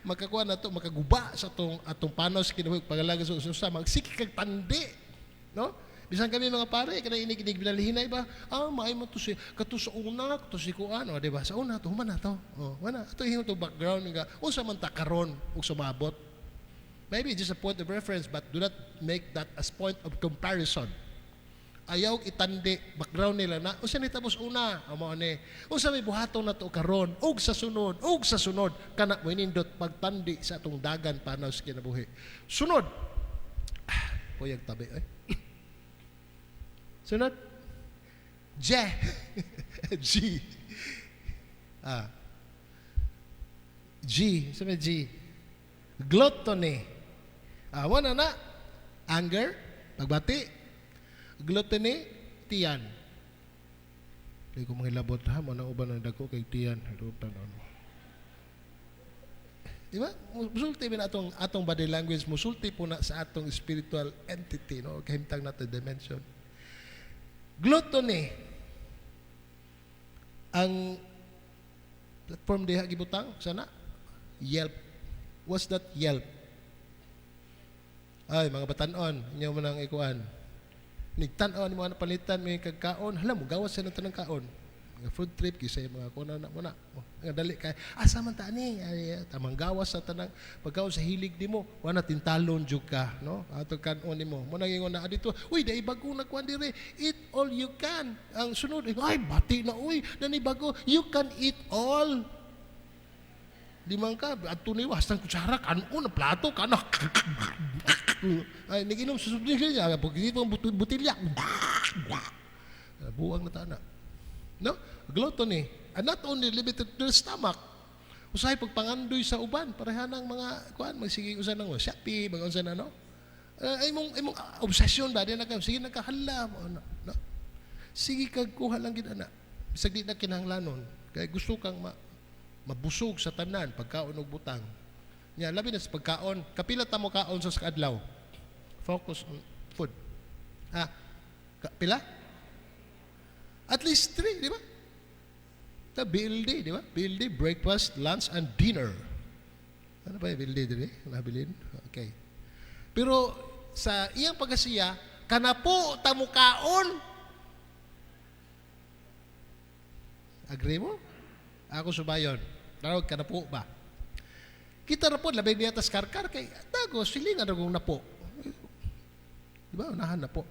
makakuha na to, makaguba sa atong atong panaw sa kinabuhi pagalaga sa usa, magsige kag tandi, no? Bisan kami mga pare, kanang inig-inig binalihinay ba? Ah, maay mo to si kato sa una, kato si kuan, o, di ba? Sa una to, human na to. Oh, wala. Ato ingon to background nga unsa man ta karon ug sumabot. Maybe just a point of reference, but do not make that as point of comparison. Ayaw itandi background nila na unsa ni tapos una, amo ni unsa may buhaton nato karon ug sa sunod ug sa sunod. Kana mo nindot pagtandi sa atong dagan panaw sa kinabuhi. Sunod, ah, puyag tabi ay. Sunod, J G, ah, G sa may G, gluttony. Ah, wala na anger, pagbati, gluttony, tiyan. Di ko manghilabot ha, mo na uban ang dagko kay tiyan. Hilutan ano. Di ba? Musulti ba atong body language, musulti po na sa atong spiritual entity, no? Kahimtang nato dimension. Gluttony. Ang platform diha gibutang sana Yelp. What's that Yelp? Ay, mga batanon, inyo mo nang ikuan. Nigtan-aw ni mga napalitan may kagkaon, hala mo gawas sa tanang kaon. Mga food trip kaysa mga kuno na mo na. Oh, nga dali kay asa man ta ani? Ay, tamang gawas sa tanang pagkaon sa hilig nimo, wala tintalon jud ka, no? Ato kanon nimo. Mo nang ingon na dito, uy, dai bago na kuan dire. Eat all you can. Ang sunod, ay bati na uy, nani bago, you can eat all. Di man ka, adto ni hastang kutsara, kanon, plato, kanak. Ay, naginom sa soft drink niya, pag dito ang butilya. Buwang na tana. No? Gluttony. And not only limited to the stomach. Usahay pagpangandoy sa uban, pareha ng mga kuan, magsige usa nang Shopee, mga unsa na, no? Imong obsession ba di na ka sige nagkahala mo, no? No? Sige kag kuha lang gid ana. Bisag di na kinahanglanon kay gusto kang mabusog sa tanan pagkaon og butang. Nya labi na sa pagkaon, kapila ta mo kaon sa adlaw? Focus on food. Ah, pila? At least three, di ba? The BLD, di ba? BLD, breakfast, lunch, and dinner. Ano ba yung BLD diri? Nabilin? Okay. Pero sa iyang pagkasiya, kanapo tamukaon. Agree mo? Ako subayon. Tawag kanapo ba? Kita na po, labay niya tas karkar kay dago, silingan na kong napo. Di ba? Unahan na po.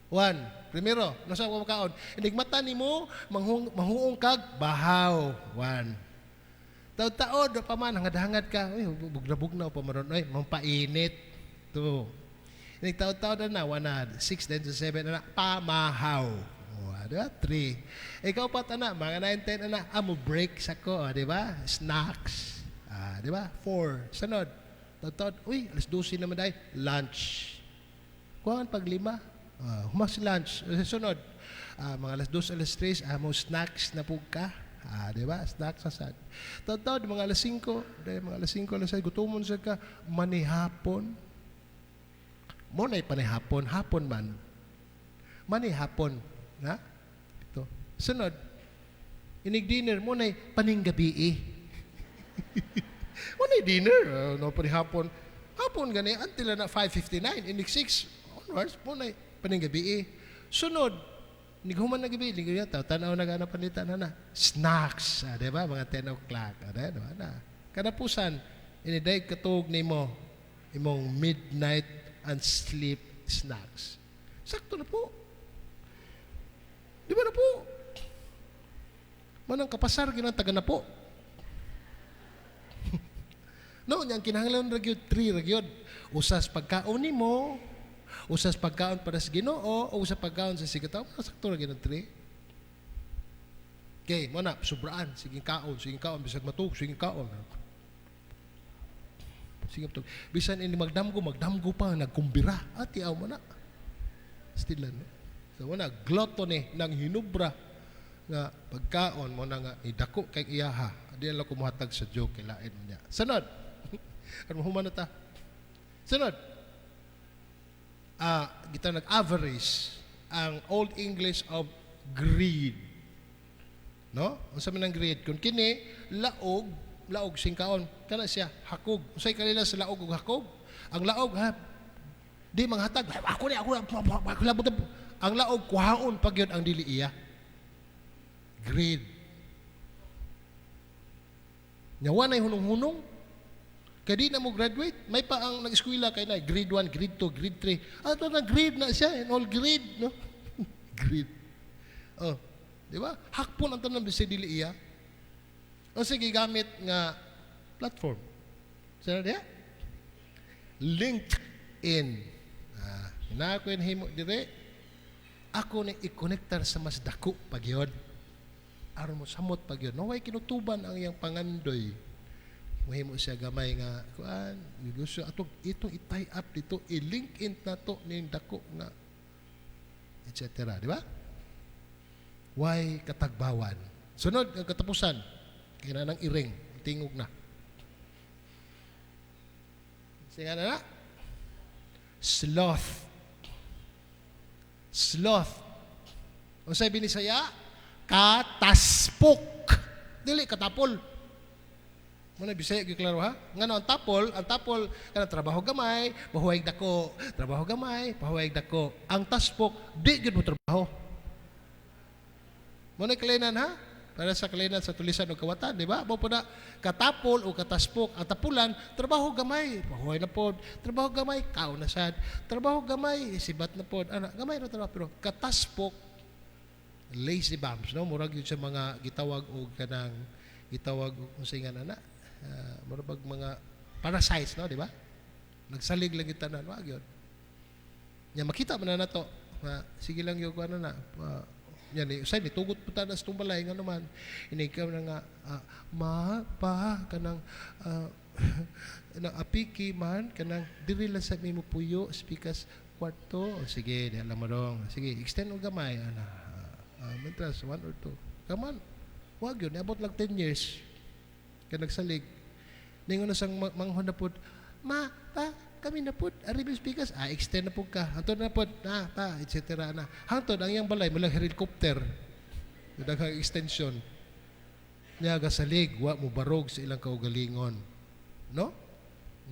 One, primero, nasa ko makaon. Inigmata nimo, manghuong kag bahaw. One. Taod-taod, pa man, hangad-hangad ka. Uy, bugna-bugna pa man. Uy, mampainit. Two. Inig taod-taod na, one na, six, then to seven, na, pamahaw. O, di ba? Three. Ikaw pa, tana, mga 9, 10, na, amo break sa ko, o, di ba? Snacks. Ah, di ba? Four. Sunod. Taod-taod, uy, alas 12 naman dahil, lunch. Kuhaan pag 5. Humas lunch. Sunod, mga alas 2, alas 3, mo snacks na po ka. Ah, di ba? Snacks na sad. Taod-taod, mga alas 5, dahil mga alas 5, alas 6, gutomon sa ka, manihapon. Mo na'y panihapon, hapon man. Manihapon. Na? Ito. Sunod, inig dinner, mo na'y paninggabi. Mo na'y dinner, no, panihapon. Hapon gani, until na 5:59, inig 6 onwards, mo na'y paninggabi. Sunod, nighuman na gabi, ligo yata, tanaw na gana palitan na na. Snacks, ah, di ba? Mga 10 o'clock, ah, di ba? Na. Kanapusan, iniday katug nimo imong midnight and sleep snacks. Sakto na po. Di ba na po? Manang kapasar, ginang taga na po. No, niyang kinahanglan ra gyud, 3 ra gyud. Usas pagkaon nimo, usas pagkaon para sa Ginoo, o usas pagkaon sa sigataw, sakto ra gyud ang 3. Okay, mo na sobraan, sige kaon, bisag matug, sige kaon. Sige to. Bisan ini magdamgo, magdamgo pa nagkumbira. Ati aw mo na. Still no. So mo na gluttony nang hinubra nga pagkaon mo na nga idako kay iyaha. Di lang kumuhatag sa joke kay lain niya. Sunod. Ano human na ta? Sunod. Kita nag-avarice ang Old English of greed. No? Unsa man ang greed? Kung kini laog, laog singkaon, kana siya hakog. Unsay kanila sa laog ug hakog? Ang laog ha Di manghatag, ako ni ako, ako labot. Ang laog kuhaon pag yun ang dili iya. Greed. Nya wa nay hunong-hunong. Kay di na mo graduate, may pa ang nag-eskwela kay na grade 1, grade 2, grade 3. Ato na grade na siya, in all grade, no? Grade. Oh, di ba? Hakpon ang tanan bisag dili iya. O sige, gamit nga platform. Sa diya? LinkedIn. Ah, na ako himo dire. Ako ni i-connectar sa mas dako pag yun. Aron mo samot pag yun. No, way kinutuban ang iyang pangandoy. Muhimo siya gamay nga kuan, gusto atong itong i-tie up dito, i-link in na to ning dako nga etc. Di ba? Why katagbawan? Sunod ang katapusan. Kaya na nang iring, tingog na. Sige na na. Sloth. Sloth. Unsay Binisaya? Kataspok. Dili katapol. Muna Bisaya gyud klaro ha. Ngano ang tapol kana trabaho gamay, pahuway dako, trabaho gamay, pahuway dako. Ang taspok di gyud mo trabaho. Muna kalinan ha. Para sa kalinan sa tulisan o kawatan, di ba? Mo po na katapol o kataspok. Ang tapulan, trabaho gamay, pahuway na pod. Trabaho gamay, kao na sad. Trabaho gamay, sibat na pod. Ana, gamay na trabaho pero kataspok, lazy bums, no? Murag yun sa mga gitawag og kanang gitawag og unsay nga na murag bag mga parasites, no, di ba? Nagsalig lang tanan, wag yun. Nya makita man na nato, nga sige lang yung ano na, yan eh, usay ni tugot po ta na sa balay nga naman inikaw na nga ma pa kanang nang apiki man kanang diri lang sa mimo puyo speakers kwarto. O, sige, di alam mo dong, sige, extend og gamay ana, mentras 1 or 2. Come on, wag yun, niabot lang 10 years kay nagsalig. Ningon na sang manghon na pud, ma, pa, kami na pud ari speakers, extend na pud ka hantod na pud na pa, etc. Na hangtod ang iyang balay mulang helicopter, daghang extension. Nya gasalig, wa mo barog sa ilang kaugalingon, no?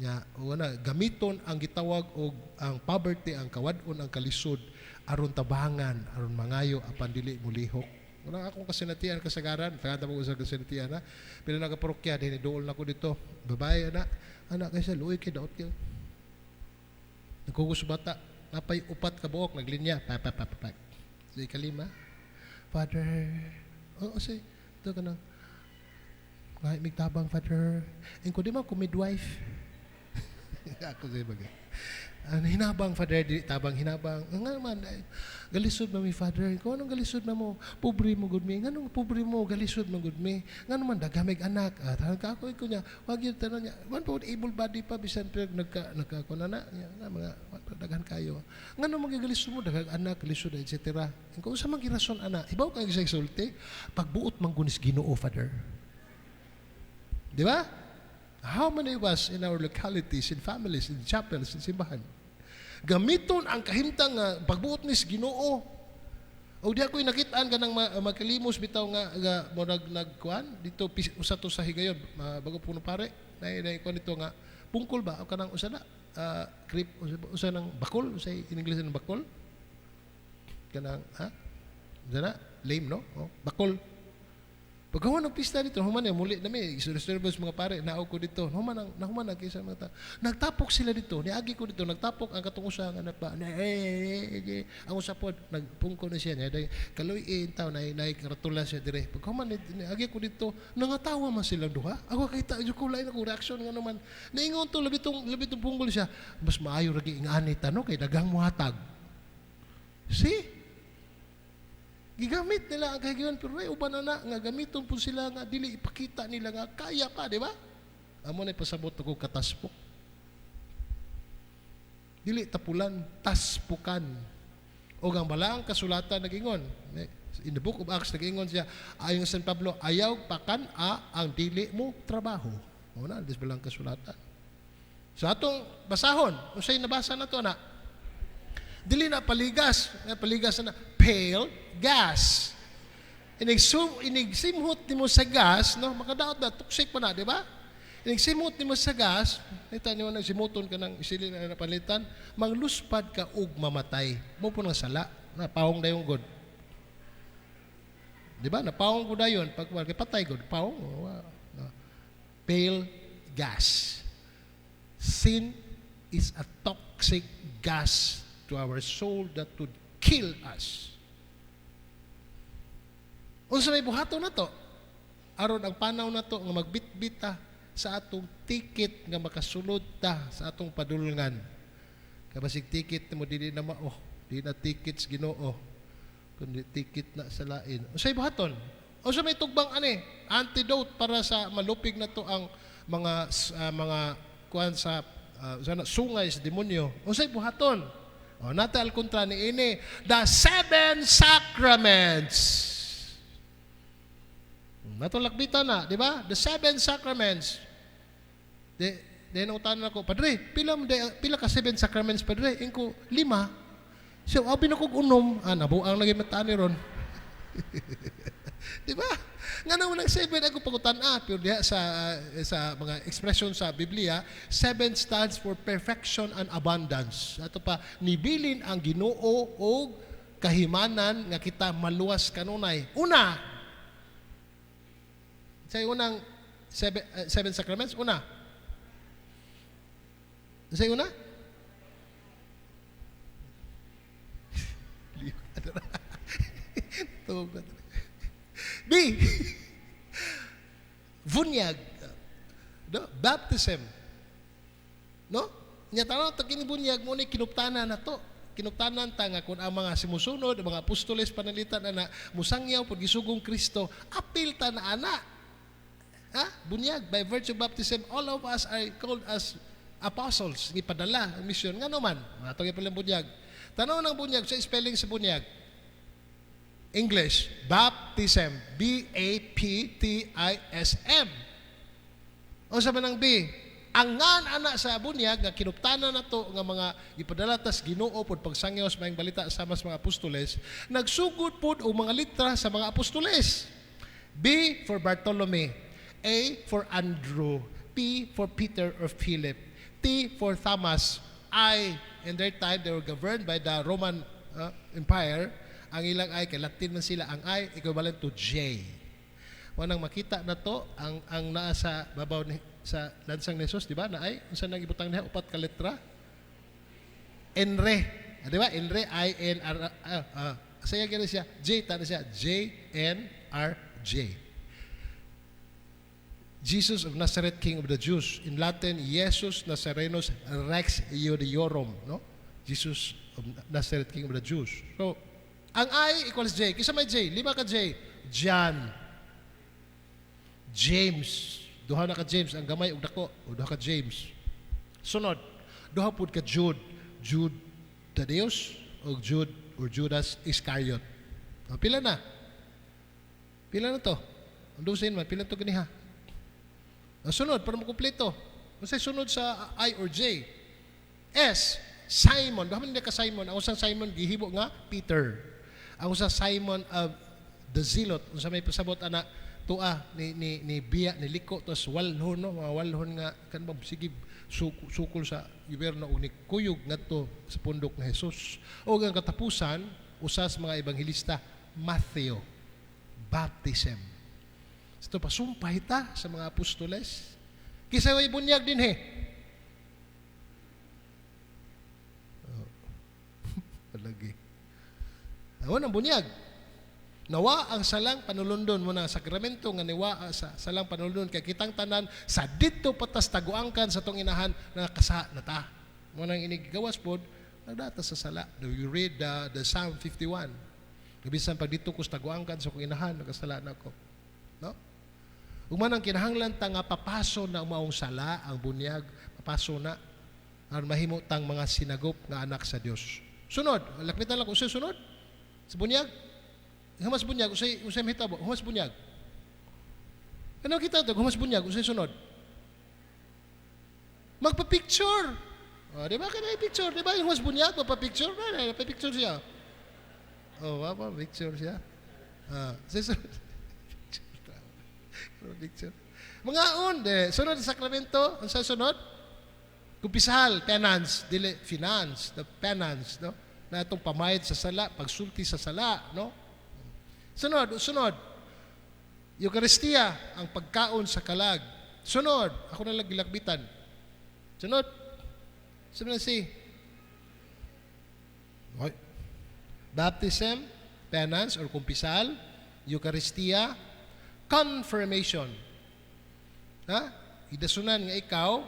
Nya wala gamiton ang gitawag og ang poverty, ang kawad-on, ang kalisod aron tabangan, aron mangayo apan dili mulihok. Wala akong kasinatian kasagaran, tagada mo sa kasinatian ha. Pero nagaparokya din duol na ko dito. Babae ana, anak kay sa luoy kay daot kay. Nagkugos bata, napay upat ka buok naglinya, pa pa pa pa. Pa. Sa ikalima, "Father," oo, say, ito ka nang, "Ngayon migtabang, Father. Ingko di man ko midwife." Ako sa baga. Ang hinabang, Father, di tabang hinabang. Nga man, ay, galisod man mi, Father. Kung anong galisod man mo, pobre mo gud mi. Nganong pobre mo, galisod man gud mi. Ngano man dagamig anak. At ka ako ko niya, wag yun tanan niya. Man po able body pa bisan pero nagka kuno na niya, na mga daghan kayo. Ngano magigalisod mo daghang anak, lisod, etc. Kung sa man girason ana, ibaw kay sa sulti, pagbuot man gunis Ginoo, Father. Di ba? How many of us in our localities, in families, in chapels, in simbahan, gamiton ang kahimtang nga pagbuot nis Ginoo? O di ako nakitaan kanang magkalimos bitaw nga murag nagkuan dito usa to sa higayon, bago puno pare na na kuan dito nga pungkol ba o kanang usa na grip usa, usa ng bakol, usa in English ng bakol kanang ha, usa na lame, no? Oh, bakol. Pagkahuman ng pista dito, human na, muli na mi, service mga pare, naog ko dito, human ang, nahuman ang kisa mga ta. Nagtapok sila dito, niagi ko dito, nagtapok ang katong usa nga nagpa, na, eh, eh, eh, ang usa pod, nagpungko na siya, niya, dahil kaluy taw, na, na, karatula siya dire. Pagkahuman, niagi ko dito, nangatawa man silang duha. Ako kita, yung kulay na kong reaction nga naman. Naingon to, labi tong punggol siya, mas maayo ragi ingani tano, kay daghang muhatag. See? Gigamit nila ang kahigayon pero ay uban na na nga gamiton po sila nga dili ipakita nila nga kaya pa, di ba? Amo na ipasabot ko kataspok. Dili tapulan, taspukan. O ang balaang kasulatan nagingon. In the Book of Acts nagingon siya ayon San Pablo, ayaw pakan a ang dili mo trabaho. Mo na dis balaang kasulatan. Sa atong basahon, unsay nabasa na to na? Dili na paligas, nga paligas na pale gas. Inig simhot nimo sa gas, no, makadaot na toxic pa na, di ba? Inig simot nimo sa gas, ita nimo nang simuton ka ng isili na napalitan, mangluspad ka ug mamatay. Mao po nang sala, na pawong dayon god. Di ba? Napawong ko dayon pag kay patay god, pawong. No. Pale gas. Sin is a toxic gas to our soul that would kill us. Unsa may buhaton nato? Aron ang panaw nato nga magbitbit ta sa atong ticket nga makasulod ta sa atong padulngan. Kabasig ticket mo dili na mao, di na tickets Ginoo, kundi ticket na sa lain. Unsay buhaton? Unsa may tugbang ani? Antidote para sa malupig na to ang mga kuan sa sana sungay sa demonyo. Unsay buhaton? O nata al kontra ni ini, the seven sacraments. Nato lakbitan na, di ba? The seven sacraments. De nangutana ako, "Padre, pila ka seven sacraments, Padre?" Ingko, "Lima." So, abi na kog unom. Ah, nabuang lagi mata ni ron. Di ba? Nga naman ang seven ako pagutan ah, pero diha sa mga expression sa Biblia, seven stands for perfection and abundance. Ato pa nibilin ang Ginoo og kahimanan nga kita maluwas kanunay. Una, sa unang seven sacraments, una. Sa una? Tuog na. B. Bunyag. No? Baptism. No? Nya tanaw ta kini bunyag mo ni kinuptanan na to. Kinuptanan ta nga kung ang mga simusunod, ang mga apostoles panalitan ana musangyaw pud gisugong Kristo, apil ta na ana. Ha? Bunyag by virtue of baptism, all of us are called as apostles, gipadala ang misyon ngano man. Ato gyud bunyag. Tanaw ng bunyag sa spelling sa bunyag. English, baptism, baptism. O sa man ang B, ang ngan ana sa bunyag nga kinuptanan nato nga mga gipadala tas Ginoo pod pagsangyaw sa maayong balita sa mas mga apostoles, nagsugod pod og mga litra sa mga apostoles. B for Bartolome, A for Andrew, P for Peter or Philip, T for Thomas, I, in their time they were governed by the Roman Empire. Ang ilang I kay Latin man sila, ang I equivalent to J. Wanang makita na to ang naa sa babaw ni sa lansang ni Jesus, di ba? Na ay unsa nang ibutang niya upat ka letra? Enre. Ah, di ba? Enre I N R saya gani siya J ta na siya J N R J. Jesus of Nazareth, King of the Jews. In Latin, Jesus Nazarenus Rex Iudaeorum, no? Jesus of Nazareth, King of the Jews. So, ang I equals J. Kisa may J? Lima ka J. John. James. Duha na ka James. Ang gamay og dako. O duha ka James. Sunod. Duha pud ka Jude. Jude Thaddeus o Jude or Judas Iscariot. O, pila na? Pila na to? Ang dozen man. Pila to ganiha? Ang sunod, para makumpleto. Unsay sunod sa I or J? S. Simon. Duha man ka Simon. Ang usang Simon gihibo nga Peter. Ang usang Simon of the Zealot. Unsa may pasabot ana tua ni biya ni liko tos walhon, no, mga walhon nga kan ba sige sukol sa gobyerno og ni kuyog ngadto sa pundok ni Jesus. Og ang katapusan, usa sa mga ebanghelista, Matthew, baptism. Ito pasumpay ta sa mga apostoles. Kisa way bunyag din he. Oh. Palagi. Awan ang bunyag. Nawa ang salang panulundon mo na sakramento nga niwa sa salang panulundon kay kitang tanan sa didto patas taguangkan sa tong inahan nga kasa na ta. Mo nang inigawas pod nagdata sa sala. Do you read the Psalm 51? Bisan pag dito ko sa taguangkan sa kong inahan, nakasala na ako. No? Ug man ang kinahanglan ta nga papaso na maong sala ang bunyag, papaso na aron mahimo tang mga sinagop nga anak sa Dios. Sunod, lakmitan lang unsay sunod sa bunyag. Humas bunyag, unsay mahitabo? Humas bunyag. Ano kita to? Humas bunyag, unsay sunod? Magpa-picture. O, di ba kaya picture? Di ba yung humas bunyag, magpa-picture? Pa-picture siya. Oh, pa picture siya. Ah, picture. Picture. Mangaon, de. Sunod sa sakramento, unsa sunod? Kumpisal, penance, dili finance, the penance, no? Na itong pamayad sa sala, pagsulti sa sala, no? Sunod, sunod. Eucharistia, ang pagkaon sa kalag. Sunod, ako na lang gilakbitan. Sunod. Sunod si okay. Baptism, penance or kumpisal, Eucharistia, confirmation. Ha? Idasunan nga ikaw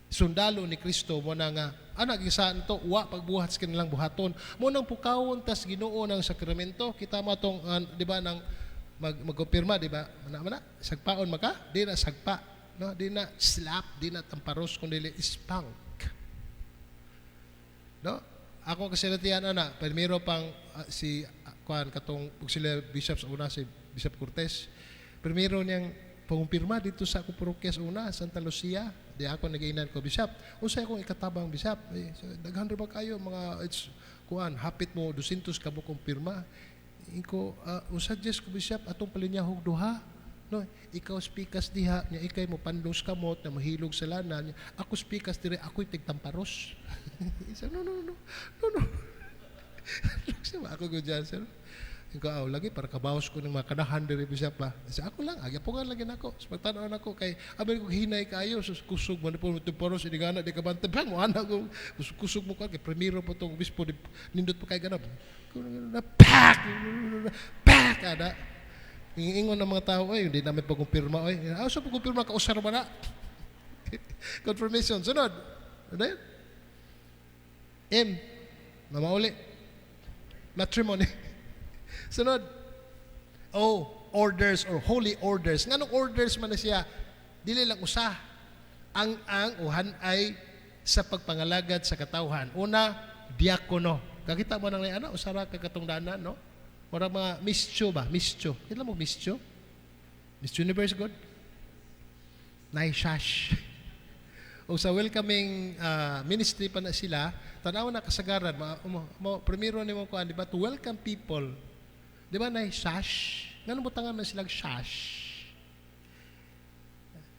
sundalo ni Kristo mo na nga anak gisaan to wa pagbuhat sa kanilang buhaton mo nang pukawon tas Ginoo ng sakramento. Kita mo atong di ba, nang magkumpirma, di ba, mana mana sagpaon maka di na sagpa, no? Di na slap, di na tamparos, kundi spank, no? Ako kasi natiyan ana primero pang si kuan katong ug sila bishop sa una, si Bishop Cortez, primero niyang pangumpirma dito sa akong parokya sa una, Santa Lucia. Di ako nag-inan ko, "Bishop, unsay akong ikatabang, Bishop?" Eh, so, daghan ra ba kayo mga it's kuan hapit mo 200 ka buok pirma. Inko, suggest ko, Bishop, atong palinyahog duha. No, ikaw spikas diha, nya ikay mo panlos kamot na mahilog sa lana, nya, ako spikas dire, ako'y tigtamparos. Isa, no, no, no, no, no. Siya ako ko dyan, sir. Inko, aw, lagi, para kabawas ko ng mga kanahan diri, Bishop ba. Sa ako lang, agyapungan lagi nako. Sa pagtanaw nako kay abi ko hinay kayo, sus kusog man po tamparos inigana di ka bantay bang mo anak ko kusog, kusog mo ka kay primero po tong obispo di, nindot pa kay ganap. Pak! Pak! Ada. Ingon ng mga tao, "Ay, hindi namin pagkumpirma, oy." Ah, so pagkumpirma ka, usar ba na? Confirmation. Sunod. Ano yun? M. Mamauli. Matrimony. Sunod. O, orders or holy orders. Nganong orders man na siya? Dili lang usa. Ang uhan ay sa pagpangalagad sa katawhan. Una, diakono. Kakita mo nang ano, usara ka katungdanan, no? Mura mga mischo ba? Mischo. Kailan mo mischo? Miss Universe God? Nice sash. O sa welcoming ministry pa na sila, tanaw na kasagaran, ma, mo, mo, primero ni mo kuan, di ba, to welcome people. Di ba, na sash? Ngano butangan man silang sash?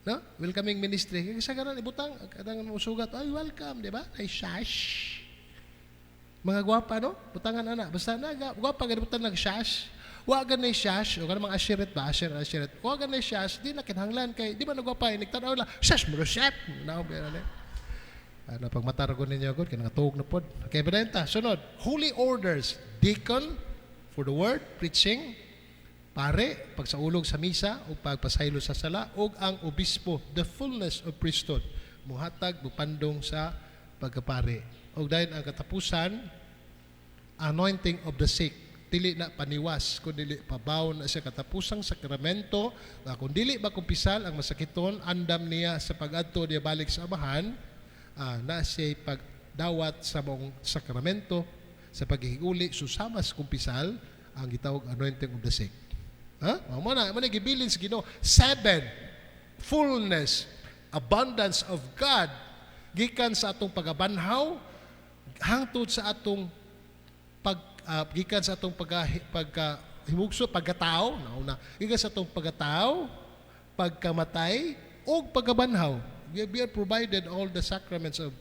No? Welcoming ministry. Kasagaran, ibutang, kadang mo sugat, "Ay, welcome," di ba? Ay sash. Mga gwapa, no? Butangan ana. Basta na, gwapa, gani butang nag sash. Wa ganay sash, o kanang mga ashiret ba, asher, ashiret. Wa ganay sash, di na kinahanglan kay, di ba nagwapa, nagtanaw lang, sash mo, chef. Naom, na ano, pag matar ko ninyo, God, kaya nakatuog na pod. Okay, ba sunod, holy orders, deacon, for the word, preaching, pare, pagsaulog sa misa, o pagpasaylo sa sala, o ang obispo, the fullness of priesthood, muhatag, mupandong sa pagkapare. O dahil ang katapusan, anointing of the sick, dili na paniwas, kun dili pabaw na siya katapusang sakramento, na kung dili ba kumpisal ang masakiton, andam niya sa pag-adto niya balik sa amahan, na siya pagdawat sa mong sakramento, sa paghihiguli, susama sa kumpisal, ang gitawag anointing of the sick. Ha? Mao na gibilin sa Ginoo. Seven, fullness, abundance of God, gikan sa atong pagabanhaw, hangtod sa atong pag gikan sa atong pagka himugso pagkatao, nauna gikan sa atong pagkatao, pagkamatay ug pagkabanhaw. We are provided all the sacraments of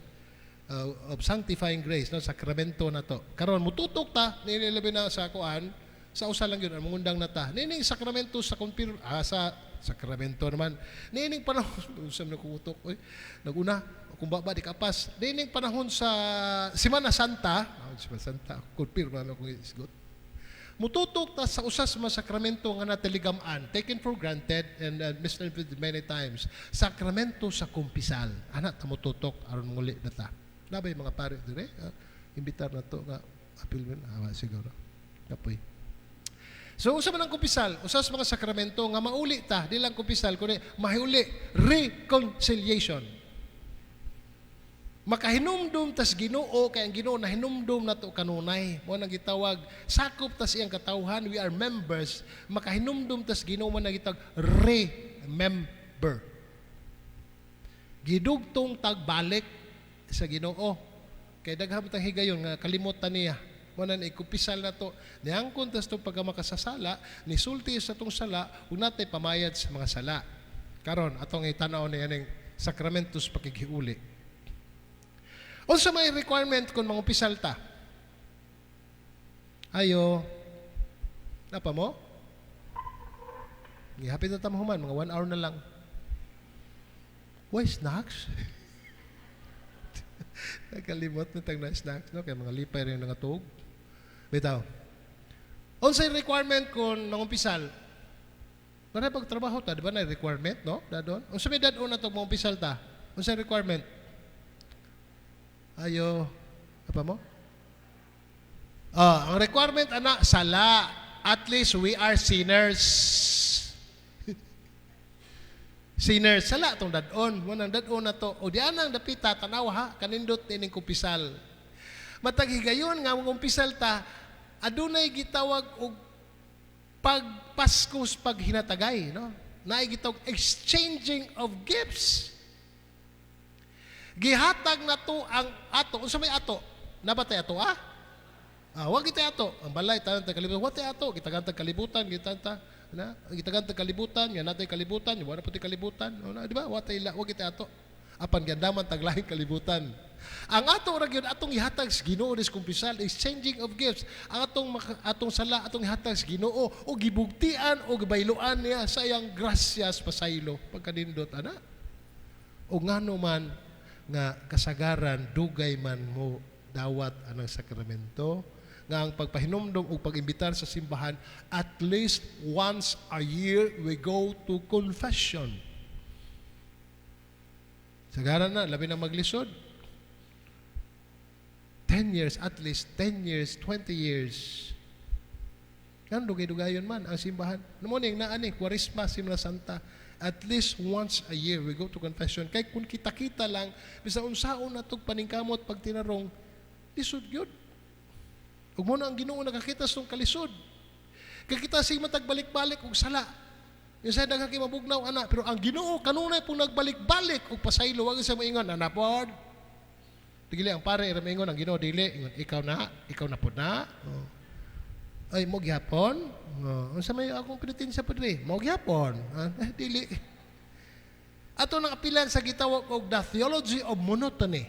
sanctifying grace, no? Sakramento na to karon mututok ta nini labi na sa kuan sa usa lang yun ang mangundang na ta nining sakramento sa kumpir sa sakramento naman nining panahon usam na kuutok oy naguna kung ba di kapas nining panahon sa Semana Santa, Semana Santa, kumpirma na kung isgot. Mututok ta sa usas mga sakramento nga nataligaman, taken for granted and misinterpreted many times. Sakramento sa kumpisal. Ana ta mututok aron muli na ta. Nabay mga pare dire, imbitar na to nga apil man siguro. Kapoy. So usa man ang kumpisal, usa sa mga sakramento nga mauli ta, di lang kumpisal kundi mahiuli, reconciliation. Makahinumdum tas Ginoo kay ang Ginoo nahinumdum nato kanunay. Mo nang gitawag sakop tas iyang katawhan, we are members. Makahinumdum tas Ginoo, mo nang gitawag remember. Gidugtong tagbalik sa Ginoo. Kay daghan tang higayon nga kalimutan niya. Mo na ikumpisal na to. Niangkon tas to pagka makasasala, nisulti sa tong sala, ug natay pamayad sa mga sala. Karon atong itanaw ni aning sakramentos pakighiuli. Unsa may requirement kung mangumpisal ta? Ayo. Napa mo? Gihapit na ta mahuman, mga 1 hour na lang. Why snacks? Nakalimot na tag na snacks, no? Kaya mga lipay rin nga tuog. Bitaw. Unsay requirement kung mangumpisal? Para pag trabaho ta, di ba na requirement, no? Dadon. Unsa may dadon na to mangumpisal ta? Unsay requirement? Ayo. Apa mo? Ah, ang requirement ana sala. At least we are sinners. Sinners sala tong dadon. Mo nang dadon na to. O di anang dapita, tanaw ha, kanindot ining kumpisal. Matag higayon nga mangumpisal ta, adunay gitawag og pagpaskos paghinatagay, no? Naay gitawag exchanging of gifts. Gihatag na to ang ato. Unsa may ato? Nabatay ato ah? Ah, wag kita ato. Ang balay tanan ta kalibutan. Wa tay ato, gitagan tag kalibutan, gitan ta na, gitagan tag kalibutan, nga natay kalibutan, wa na puti kalibutan. O na, di ba? Wa tay wa kita ato. Apan gandaman tag lahing kalibutan. Ang ato ra gyud atong ihatag sa Ginoo dis kumpisal, exchanging of gifts. Ang atong sala atong ihatag sa Ginoo o gibugtian o gibayloan niya sa iyang grasyas pasaylo pagkanindot ana. O ngano man nga kasagaran dugay man mo dawat anang sakramento nga ang pagpahinumdom o pag-imbitar sa simbahan, at least once a year we go to confession. Sagaran na, labi na maglisod. 10 years, at least 10 years, 20 years. Kan dugay-dugayon man ang simbahan. Morning na ani, Kwaresma, Semana Santa, at least once a year we go to confession. Kay kung kita-kita lang, bisan unsaon na tog paningkamot pag tinarong, lisod gyud. Ug mo na ang Ginoo nakakita sa tong kalisod. Kay kita sig matag balik-balik og sala. Yung sa daghan kay mabugnaw ana, pero ang Ginoo kanunay pong nagbalik-balik og pasaylo, wag siya moingon ana pod. Dili ang pare ra moingon, ang Ginoo dili ingon ikaw na pod na. Oh. Ay mo gyapon. Oh, unsa may akong penitensya, padre? Mo gyapon. Ah, eh, dili. Ato nang apilan sa gitawag og the theology of monotony.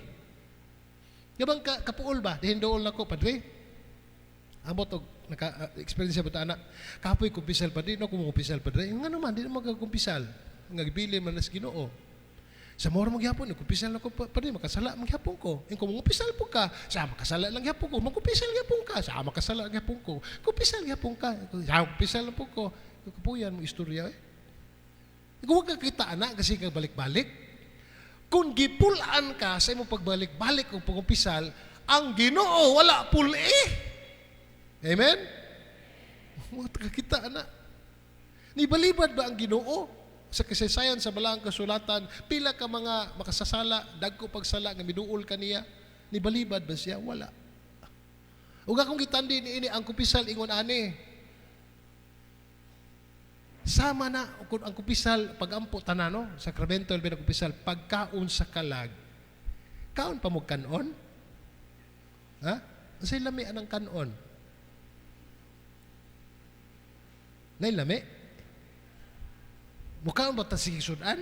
Gabang ka, kapuol ba? Dihin dool nako, padre. Ambot og naka experience ba ta ana. Kapoy kumpisal, padre, no ko kumpisal, padre. Ngano man di na magkumpisal? Nga gibili man nas Ginoo. Sa moro mo gyapon, kumpisal na ko, padre, makasala man gyapon ko. Ing kung mangumpisal po ka, sa makasala lang gyapon ko, mangkumpisal gyapon ka, sa makasala gyapon ko. Kumpisal gyapon ka, sa kumpisal lang po ko. Kapuyan mo istorya eh. Kung wag ka kita ana kasi ka balik-balik. Kung gipulaan ka sa imong pagbalik-balik o pagumpisal, ang Ginoo wala puli. Amen? Wag ka kita ana. Nibalibad ba ang Ginoo? Sa kasaysayan sa Balaang Kasulatan, pila ka mga makasasala, dagko pagsala nga miduol kaniya, nibalibad ba siya? Wala. Ug akong gitandi niini ang kumpisal ingon ani. Sama na kung ang kumpisal pagampo tanan no, sakramento labi na kumpisal pagkaon sa kalag. Kaon pa mo kanon? Ha? Unsay lami anang kanon? Nay lami? Mukaon ba ta sige sudan?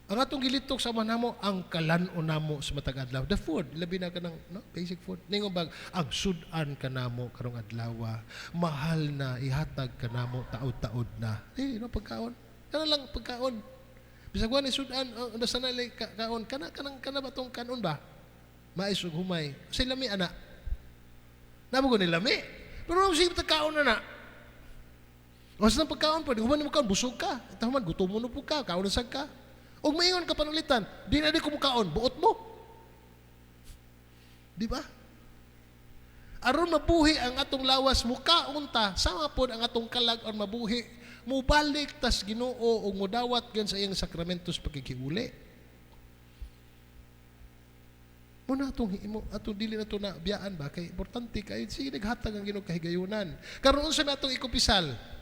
Ang atong gilitok sa man namo ang kalan-on namo sa matag adlaw. The food, labi na kanang no, basic food. Ningon bag ang sudan kanamo karong adlaw, mahal na ihatag kanamo taod-taod na. Eh, no pagkaon. Kana lang pagkaon. Bisag wa ni sudan, ang basta na kaon kana kanang kana ba tong kanon ba? Mais ug humay. Say lami ana. Namo ko ni lami. Pero sige ta kaon na na. O sa pagkaon pa, di human mo kaon, busog ka. Ito human, gutom mo na po ka, kaon na sad ka. Og maingon ka panulitan, di na di ko mukaon, buot mo. Di ba? Aron mabuhi ang atong lawas, mukaon ta, sama pod ang atong kalag aron mabuhi, mubalik tas Ginoo ug mudawat gan sa iyang sakramentos pagkikiuli. Muna atong imo atong dili na to na biyaan ba kay importante kay sige naghatag ang Ginoo kahigayunan. Karon unsa na atong ikupisal?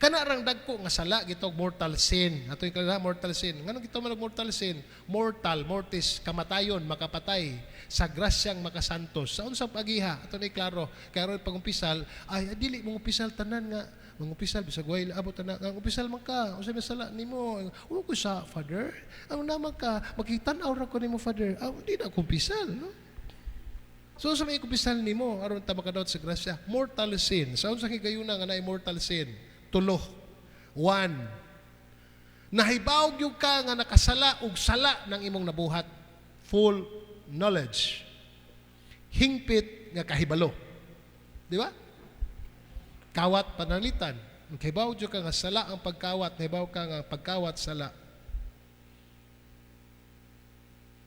Kana rang dagko nga sala gitawag mortal sin. Ato yung mortal sin. Nganong gitawag man mortal sin? Mortal, mortis, kamatayon, makapatay sa grasyang makasantos. Sa unsang pagiha? Ato na klaro. Kay aron pagumpisal ay dili mo umpisal tanan nga Mangumpisal bisag way abot na ang umpisal man ka, unsa may sala nimo? Ulo ko sa Father. Ang naman ka, makitan-aw ra ko nimo, Father. Ah, di na kumpisal, no? So sa may kumpisal nimo aron ta makadawat sa grasya, mortal sin. Sa unsa higayuna nga naay mortal sin? Tulo. One. Nahibaw gyud ka nga nakasala og sala ng imong nabuhat. Full knowledge. Hingpit nga kahibalo. Di ba? Kawat pananglitan. Kahibaw gyud ka nga sala ang pagkawat, nahibaw ka nga pagkawat sala.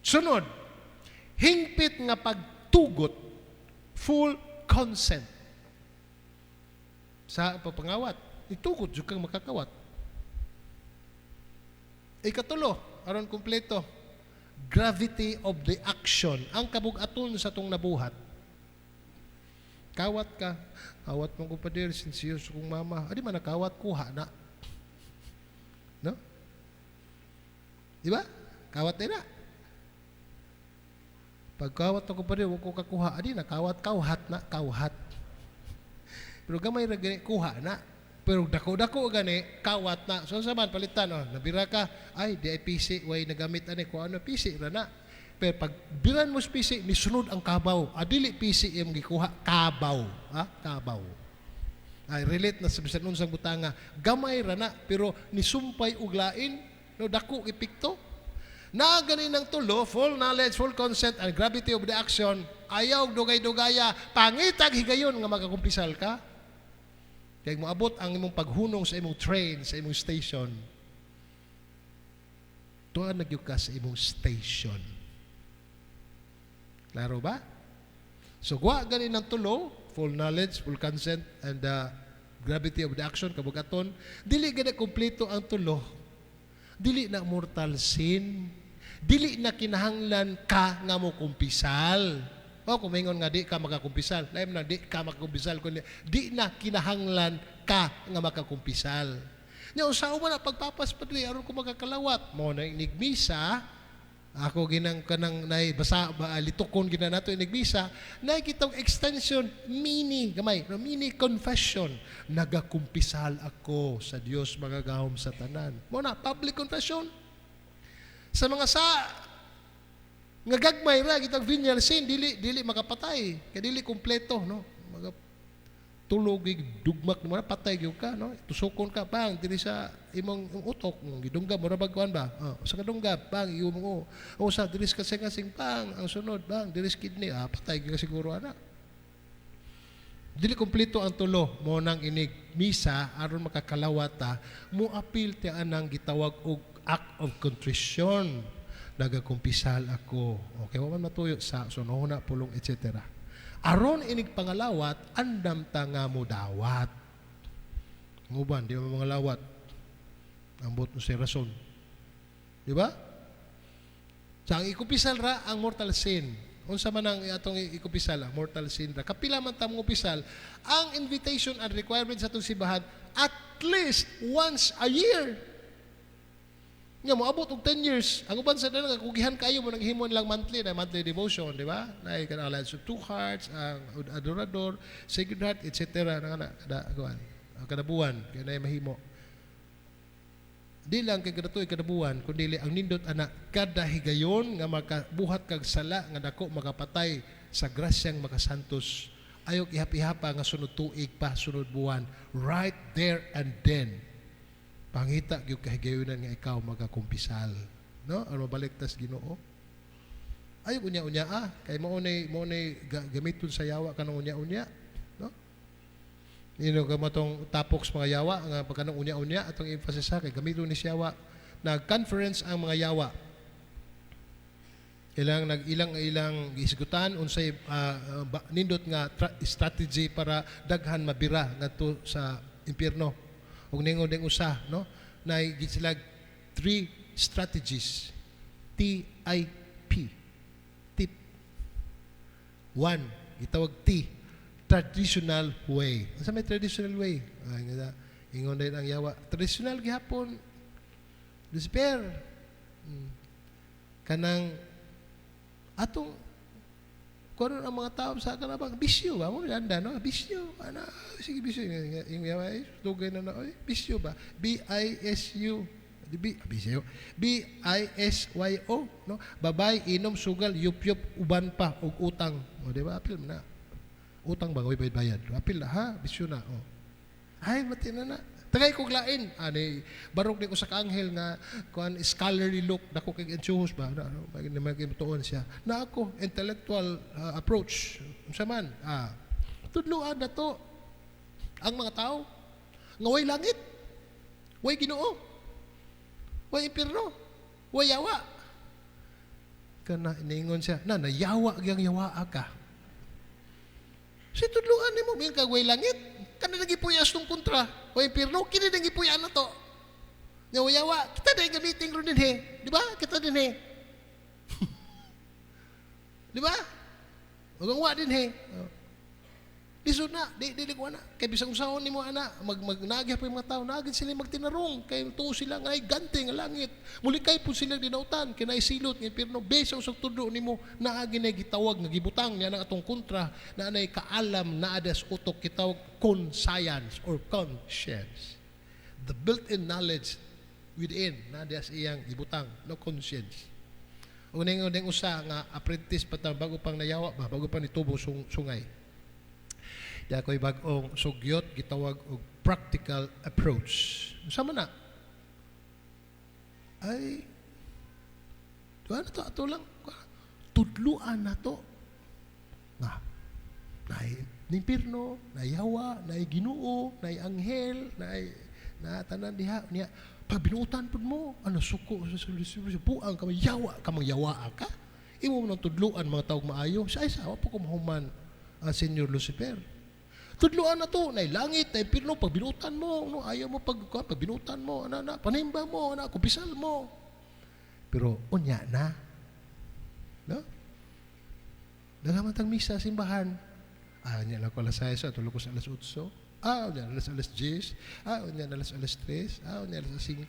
Sunod, hingpit nga pagtugot, full consent. Sa pagpangawat, itugot jud kang makakawat. Ikatulo, aron kumpleto, gravity of the action, ang kabug-aton sa tong nabuhat. Kawat ka, kawat mo ko pader, sincere sa kong mama. Adi man nakawat, kuha na. No? Di ba? Kawat din na. Pagkawat ako pader, wag ko kakuha. Adi na, kawat, kawhat na, kawhat. Pero gamay ra gani, kuha na. Pero dako-dako gani, kawat na. So sa man, palitan, oh, nabira ka, ay, di ay PC, way nagamit ani, kuha na, PC ra na. Pero pag biran mo sa PC, nisunod ang kabaw. Adili PC imong gikuha, kabaw. Ha? Kabaw. Ay, relate na sa bisan unsang butanga. Gamay ra na, pero nisumpay og lain, no, dako epekto. Na gani ng tulo, full knowledge, full consent, and gravity of the action, ayaw dugay-dugaya, pangitag higayon nga makakumpisal ka. Kaya moabot ang imong paghunong sa imong train, sa imong station. Tuan na gyud ka sa imong station. Klaro ba? So, guwa gani ng tulo, full knowledge, full consent, and the gravity of the action, kabugaton, dili gani kompleto ang tulo. Dili na mortal sin. Dili na kinahanglan ka nga mo kumpisal. O kung maingon nga di ka makakumpisal, lain na di ka makakumpisal, kundi di na kinahanglan ka nga makakumpisal. Nya usaw man na pagpapas padre aron ko makakalawat. Mo na inigmisa, ako ginang kanang nay basa ba litukon gina nato inigmisa, nay kitong extension mini gamay, no, mini confession. Nagakumpisal ako sa Dios magagahom sa tanan. Mo na public confession. Sa mga sa nga gagmay ra kitang venial sin, dili dili makapatay kay dili kumpleto, no, maga tulog dugmak mo na patay gyud ka, no, tusukon ka bang diri sa imong utok, gidunggab mo ra bagkuan ba, oh, sa kadunggab bang imong o o sa diri sa kasing bang ang sunod bang diri sa kidney, ah, patay gyud ka siguro ana. Dili kumpleto ang tulo. Mo nang inig misa aron makakalawat ta, mo apil ti anang gitawag og act of contrition. Nagakumpisal ako. Okay, wa man matuyo sa sunohuna, pulong, etc. Aron inig pangalawat, andam ta nga mo dawat. Nguban, di mo mga lawat. Ambot mo si rason. Di ba? Sa ang ikumpisal ra ang mortal sin. Unsa man ang atong ikumpisal, ang mortal sin ra. Kapila man ta mong ang invitation and requirement sa atong simbahan at least once a year. Nga moabot og 10 years. Ang uban sa dala kugihan kayo mo nang himo nilang monthly na monthly devotion, di ba? Nay kanang Alliance of Two Hearts, ang Adorador, Sacred Heart, etc. Na kana kada kuan, kada buwan kay nay mahimo. Di lang kay kada tuig, kada buwan, kundi ang nindot ana kada higayon nga makabuhat kag sala nga dako makapatay sa grasyang makasantos. Ayaw ihap-ihapa nga sunod tuig pa, sunod buwan, right there and then. Pangita gyud kahigayonan nga ikaw magakumpisal. No? Ano mabalik tas Ginoo? Ayaw unya-unya ah, kay mao nay gamiton sa yawa kanang unya-unya, no? Ino ka tong tapok sa mga yawa nga pagka nang unya-unya atong emphasis sa kay gamiton ni siya yawa. Nag-conference ang mga yawa. Ilang nag ilang ilang gisgutan unsay nindot nga strategy para daghan mabira ngadto sa impyerno. Ug ningon ding usa, no? Nay sila three strategies. T I P. Tip. One, gitawag T, traditional way. Unsa may traditional way? Ay, nga ingon din ang yawa. Traditional gihapon. Despair. Kanang atong Kuno ang mga tao sa kanabang bisyo ba mo anda, no? Bisyo ana, sige, bisyo yung ay dugay na na, oy, bisyo ba, B I S U B, bisyo, B I S Y O, no? Babay, inom, sugal, yup-yup, uban pa og utang. O, di ba? Apil na utang ba, bayad bayad, apil na ha, bisyo na. O ay, mati na na. Tagay kog lain. Ani, barog ni ko sa kaanghel nga kuan, scholarly look, dako kay entsuhos ba na ano, magtuon siya. Na ako intellectual approach. Unsa man? Ah, tudloan na to ang mga tao nga way langit, way Ginoo, way impierno, way yawa. Kana iningon siya, na nayawa gyang yawa ka. Si tudloan nimo min kag way langit, kana nagipuyas tong kontra, way impierno, kini nagipuyan na to. Nga way yawa, kita na gamitin ron dinhi, di ba? Kita dinhi. Di ba? Ug wa dinhi. Oh. Lisod na, di di ko na. Kay bisag unsaon nimo ana, mag mag nagya pa yung mga tao, naagin sila magtinarong kay tuo sila nga ay gante nga langit. Mulikay po sila dinautan, kinay silot nga impierno, besa usag tudlo nimo naagi na gitawag nga gibutang niya ng atong kontra na anay kaalam na adas utok, gitawag conscience or conscience. The built-in knowledge within na das iyang gibutang, no, conscience. Ug ning usa nga apprentice pa ta, bago pang nayawa ba, bago pa nitubo sungay. Di ako'y bag-ong sugyot, gitawag og practical approach. Unsa man na? Ay, tuwa na to, ato lang. Tudluan na to. Nga, naay impierno, naay yawa, naay Ginoo, naay anghel, naay na tanan diha niya. Pag binuutan pud mo, ano, suko sa buang ka, yawa ka, mang yawa ka. Imo mo nang tudluan mga tawag maayo. Sa ay sawa pa ko mahuman ang Senyor Lucifer. Tudluan na to, nay langit, nay impierno, pag binutan mo, no, ayaw mo pag binutan mo, ana na, panimba mo, ana, kumpisal mo. Pero unya na. No? Daghan tang misa simbahan. Ah, unya lang ko alas 6, tulog ko sa alas 8. Ah, unya alas alas 10. Ah, unya alas alas 3. Ah, unya alas 5.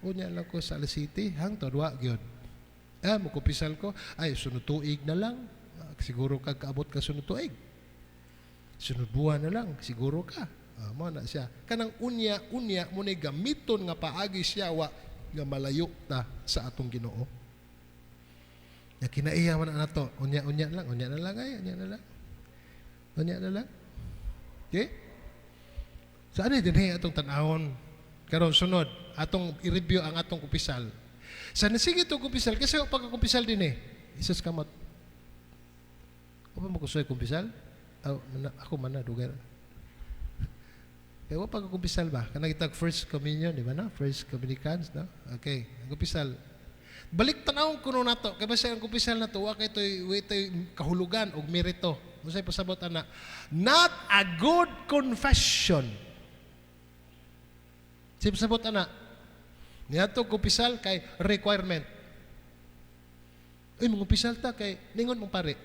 Unya lang ko sa alas 7, hangtod wa gyud. Ah, mukumpisal ko, ay, sunod tuig na lang. Ah, siguro kag kaabot ka sunod tuig. Sunod buwan na lang, siguro ka. Ah, mo na siya. Kanang unya, unya, mo ni gamiton nga paagi siya wa nga malayo ta sa atong Ginoo. Ya kinaiya man na nato, unya unya lang, unya na lang ay, unya na lang. Unya na lang. Okay? Sa ano din atong tan-awon? Karon sunod, atong i-review ang atong kumpisal. Sa nasige itong kumpisal, kasi pagkakumpisal din eh. Isus kamot. Apa mo kusoy kumpisal? Oh, mana, ako man na, dugay. Kaya wa pagkakumpisal ba? Kanang itag first communion, di ba na? First communicants, no? Okay, ang kumpisal. Balik tanawon kuno nato. Kay basta ang kumpisal na to, wa kay toy wa toy kahulugan og merito. Unsay pasabot ana? Not a good confession. Say pasabot ana? Niadto kumpisal kay requirement. Uy, mangumpisal ta kay ningon mong pare.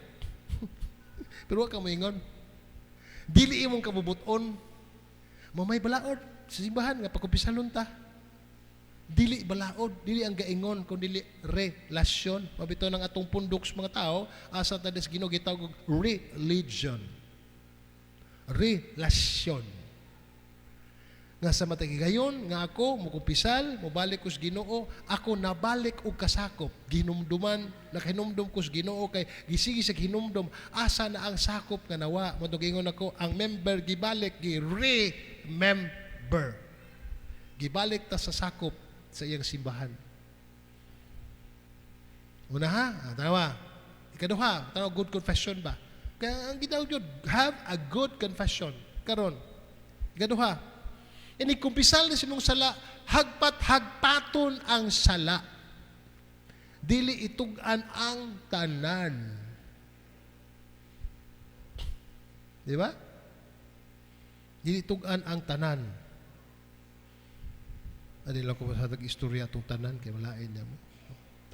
Pero wa ka moingon. Dili imong kabubuton. Mamay balaod sa simbahan nga pagkumpisalon ta. Dili balaod, dili ang gaingon, kun dili relasyon. Mabito ng atong pundok sa mga tao, asa ta des Ginoo gitawag og religion. Relasyon. Nga sa matag higayon nga ako mukumpisal, mobalik ko sa Ginoo, ako nabalik og kasakop. Gihinumduman, nakahinumdum ko sa Ginoo kay gisigi sa hinumdum asa na ang sakop nga nawa. Mo ingon ako, ang member gibalik, gi remember. Gibalik ta sa sakop sa iyang simbahan. Una ha, ah, tanawa. Ikaduha, tanawa, good confession ba? Kaya ang gitawag yun, have a good confession. Karon. Ikaduha, ini kumpisal ni sinong sala, hagpat hagpaton ang sala. Dili itug-an ang tanan. Di ba? Dili itug-an ang tanan. Ani lang ko sa istorya atong tanan kay malain niya mo.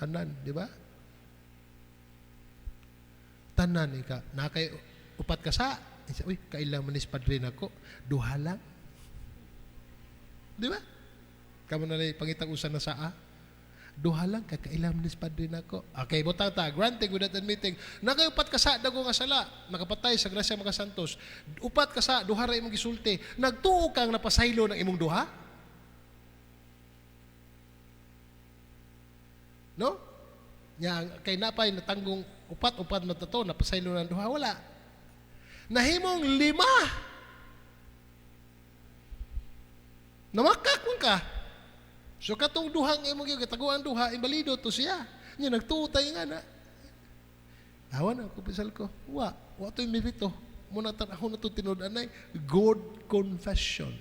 Tanan, di ba? Tanan ika na kay upat ka sa isa, uy, kailang manis padre nako, duha lang. Di ba? Kamo na lang pangitang usa na saa. Duha lang kakailam ni padre nako. Okay, butang ta, granting without admitting. Nakay upat ka sa dago nga sala, nakapatay sa grasya mga santos. Upat ka sa duha ra imong gisulti. Nagtuo kang napasaylo ng imong duha? No? Nya kay napay natanggong upat-upat na to, napasaylo ng duha, wala. Nahimong lima. Namakak man ka. So katong duhang imong gitaguan duha, imbalido to siya. Nya nagtuo tayo nga na. Awan ako pisal ko. Wa to'y merito. Muna tan-aw na to tinud-anay good confession.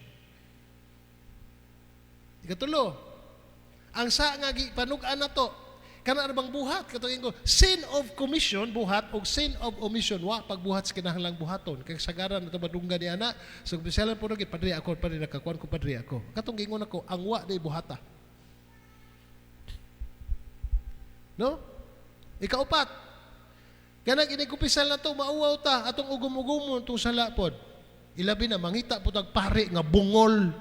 Ikatulo, ang sa nga gipanug-an na to, kana bang buhat katong ko sin of commission buhat og sin of omission, wa pagbuhat sa kinahanglang buhaton kay sagaran na to madunggan ni ana. So kumpisalan po nagit padre ako, padre nakakuan ko, padre ako katong gingon ako ang wa di buhata, no? Ikaupat, kanang inigkumpisal na to, mauwaw ta atong ugom-ugomon tong sala pod, ilabi na mangita po tag pare nga bungol.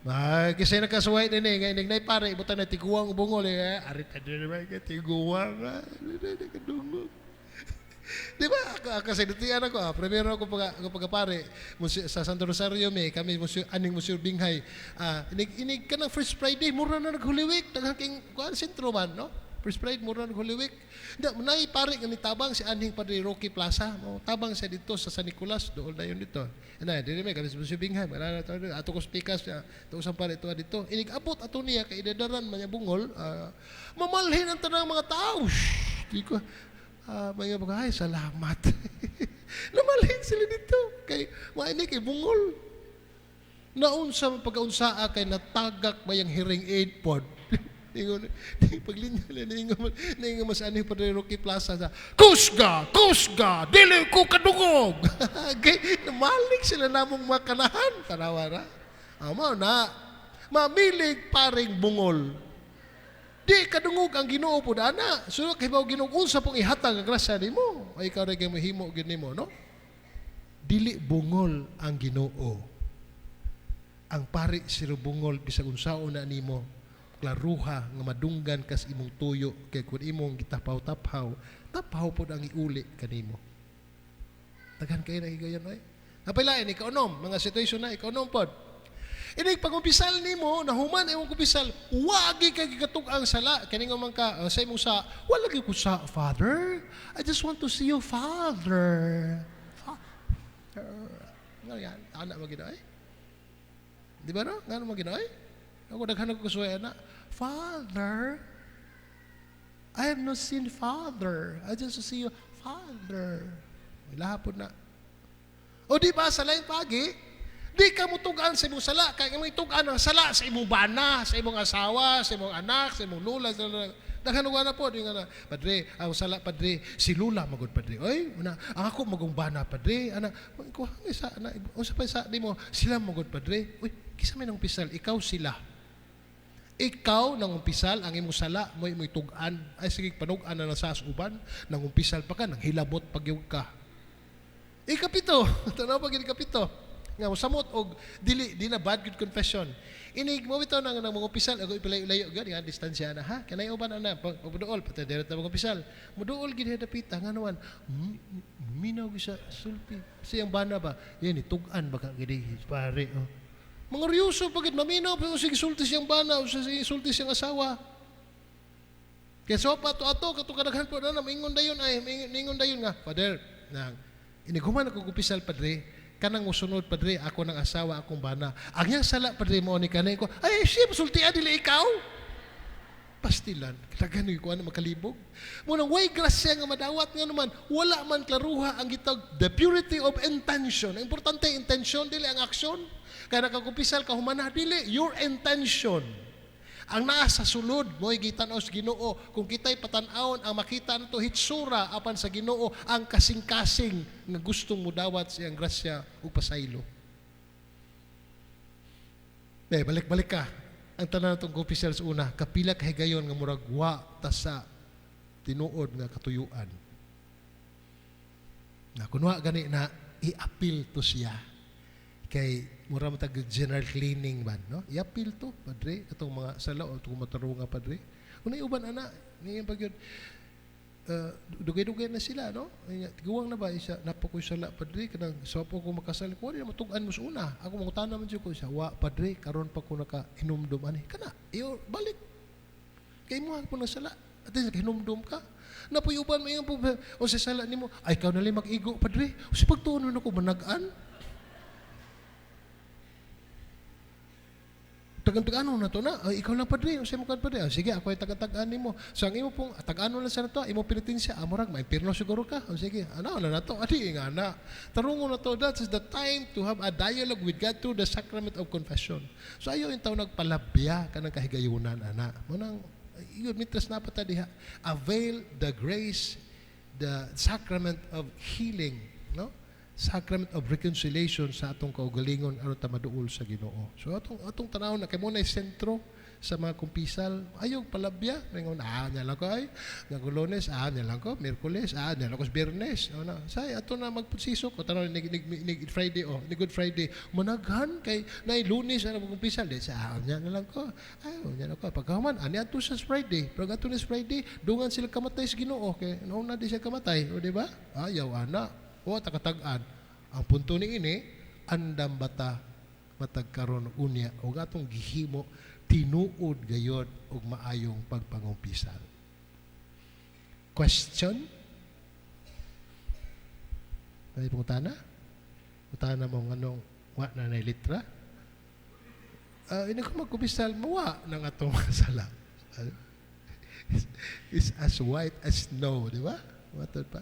Ay, kasi nakasuway din eh. Ngayon, nay pare, ibutan na tiguang bungol eh. Arit na din naman, tiguang. Kadungog. Di ba? Kasi dutian ako, primero ako pagkapare, sa Santo Rosario may, kami, aning Monsieur Binghay, inig ka ng First Friday, mura na nag-Holy Week, daghang king, kuan, sentro man, no? First Friday, mura na nag-Holy Week. Da, nay pare nga nitabang si aning Padre Rocky Plaza, mo tabang siya dito sa San Nicolas, dool na yun dito. Ana, dili may kami sa Monsieur Binghay, wala na to, ato ko speakers, ato usang pare ito dito. Inig abot ato niya kay idadaran man niya bungol, mamalhin ang tanang mga tao. Shh, di ko mga mga, ay, salamat. Namalhin sila dito. Kay, maini kay bungol. Naunsa pagkaunsaa kay natagak ba yung hearing aid pod. Ningon, paglinya ningon mas ano yung Padre Rocky Plaza sa Kusga, kusga, dili ko kadungog. Kay namalik sila namong makanahan. Tanawa na. Amo na. Mamilig paring bungol. Di kadungog ang Ginoo pud ana. So kay bawo Ginoo unsa pong ihatag ang grasya nimo? Ay ikaw ra kay mohimo gyud nimo, no? Dili bungol ang Ginoo. Ang pari siro bungol bisag unsaon na nimo, klaruha nga madunggan kas imong tuyo kay kun imong gitapaw-taphaw, taphaw pod ang iuli kanimo. Daghan kay na higayon ay. Napailain ikaw-unom, mga situation na ikaw-unom pod. Inig pagumpisal nimo, nahuman imong kumpisal, wagi kay gikatug-ang sala. Kani nga man ka sa imong sa, wala gyud ko sa Father. I just want to see you, Father. Father. Nga yan, ana mo ginoy. Di ba no? Nga mo ginoy? Ako daghan ako kusuhay ana. Father, I have no sin, Father. I just want to see you, Father. Ilahapon na. O di ba sa laing pagi, di ka mo tug-an sa imong sala, kay imong itug-an ang sala sa imong bana, sa imong asawa, sa imong anak, sa imong lula, sa daghan og ana po, di nga na, padre, ang sala padre, si lula magud padre. Oy, una, ang ako magong bana padre, ana, ko sa ana, unsa pa sa nimo, sila magud padre. Uy, kisa may nang pisal, ikaw sila. Ikaw nang umpisal ang imong sala, mo imong itug-an. Ay sige, panug-an na sa uban, nang umpisal pa ka, nang hilabot pagyug ka. Ikapito, tanaw pa gid ikapito. Nga mosamot og dili di na bad good confession. Inig mo bitaw nang mga umpisal ako ipalayo-layo gyud nga distansya na ha. Kanay uban ana pag muduol pati diri ta mga umpisal. Muduol gid dapita nganuan. Minaw gyud sa sulti. Siyang bana ba? Yan itug-an ba ka gid pare oh. Mga ryuso pagid maminaw pero sige sulti siyang bana o sige sulti siyang asawa. Kaya so pa ato ato kato kadaghan po na maingon dayon ay maingon dayon nga Father nang inighuman ako kumpisal padre. Kanang musunod padre ako ng asawa akong bana. Ang iyang sala padre mo ni kanay ko. Ay siya sultian dili ikaw. Pastilan daghan ko ano makalibog. Mo nang way grasya nga madawat nga naman wala man klaruha ang gitawag the purity of intention. Ang importante intention dili ang action. Kay nakakumpisal ka humana dili your intention. Ang naa sa sulod mo'y gitan-aw sa Ginoo. Kung kita'y patan-awon ang makita nato hitsura apan sa Ginoo ang kasing-kasing nga gustong mudawat sa iyang grasya ug pasaylo. Eh, balik-balik ka. Ang tanan natong kumpisal sa una, kapila ka higayon nga murag wa ta sa tinuod nga katuyuan. Na kunwa gani na i-appeal to siya. Kay Mura mo tag general cleaning ba, no? Iapil to, padre, katong mga sala o itong matarunga, padre. Kung uban ana, niya pag yun, dugay-dugay na sila, no? Tiguang na ba isa, napa ko'y sala, padre, kanang sa ko makasal ko, di na matug-an mo sa una. Ako mangutana man jud ko siya, "Wa, padre, karon pa ko naka hinumdum ani." Kana, iyo balik. Kay mo po na sala. At least hinumdum ka. Napoy uban mo iyang o sa sala nimo, "Ay, ikaw na lang mag-igo, padre." O sa pagtuon mo ko managan. Tagan-tagano na to na. "Ay, ikaw lang, padre. O sa mo padre. Ah, sige, ako ay tagan-tagaan nimo." So ang imo pong tag-ano lang sa nato, imo penitensya, murag maimpirno siguro ka. O sige, ano na nato? Adi nga na. Tarungo na to. That is the time to have a dialogue with God through the sacrament of confession. So ayaw yung tao nagpalabya kanang kahigayunan ana. Munang yun, mientras na pa ta diha, avail the grace, the sacrament of healing, no? Sacrament of reconciliation sa atong kaugalingon aron ta maduol sa Ginoo. So atong tanaw na kay mo na sentro sa mga kumpisal, ayaw palabya, ningon, "Ah, nya lang ko ay, nga Lunes, ah, nya lang ko, Miyerkules, ah, nya lang ko Biyernes." O na, say ato na magpusisok o tanaw ni Friday o ni Good Friday, managhan kay nay Lunes ana magkumpisal, di sa ah, nya na lang ko. Ay, nya lang ko. Pagkahuman, ani ato sa Friday. Pero ato ni Friday, dungan sila kamatay sa Ginoo kay nauna di siya kamatay, o di ba? Ayaw ana. O takatag-an. Ang punto ni ini, andam bata matag karon unya og atong gihimo tinuod gayod og maayong pagpangumpisal. Question? Ay, pangutana? Pangutana mo nganong wa na na litra? Ini ko magkumpisal, mawa ng atong mga sala. Is as white as snow, di ba? Matod pa.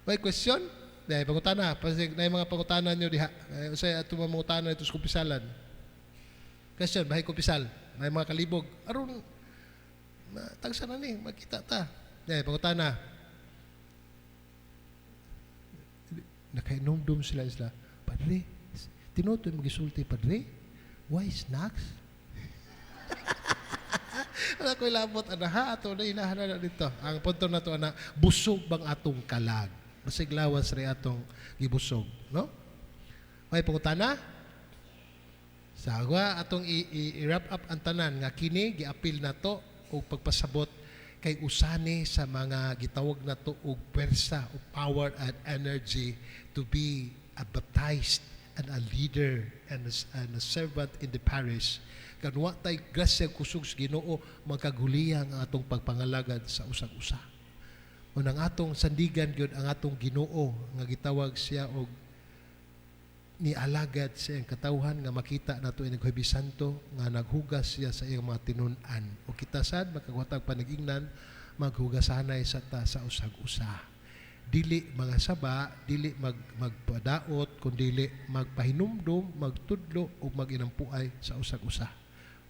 May question? Dahil pangutana, pasig na mga pangutana nyo diha. Ay, usay ato mga pangutana ito sa kumpisalan. Question, bahay kumpisal. May mga kalibog. Aron, tagsa na ni, makita ta. Dahil pangutana. Nakainumdum sila sila. "Padre, tinutoy magisulti, padre, why snacks?" Wala ko'y labot, ana ha, ato na ilahan na dito. Ang punto na to, ana, busog bang atong kalag? Basig lawas rin atong gibusog, no? May pangutana? Sa agwa, atong i-wrap up ang tanan nga kini giapil nato og pagpasabot kay usani sa mga gitawag nato og pwersa o power and energy to be a baptized and a leader and a servant in the parish. Kanwa tay grasya kusog sa Ginoo, magkaguliyang ang atong pagpangalagad sa usag-usa. Unang atong sandigan gyud ang atong Ginoo nga gitawag siya og nialagad sa iyang katawhan nga makita nato ining Huwebes Santo nga naghugas siya sa iyang mga tinun-an. O kita sad makakuhatag panagingnan, maghugasanay sa ta sa usag-usa. Dili mga saba, dili magpadaot, kundili magpahinumdum, magtudlo ug maginampuay sa usag-usa.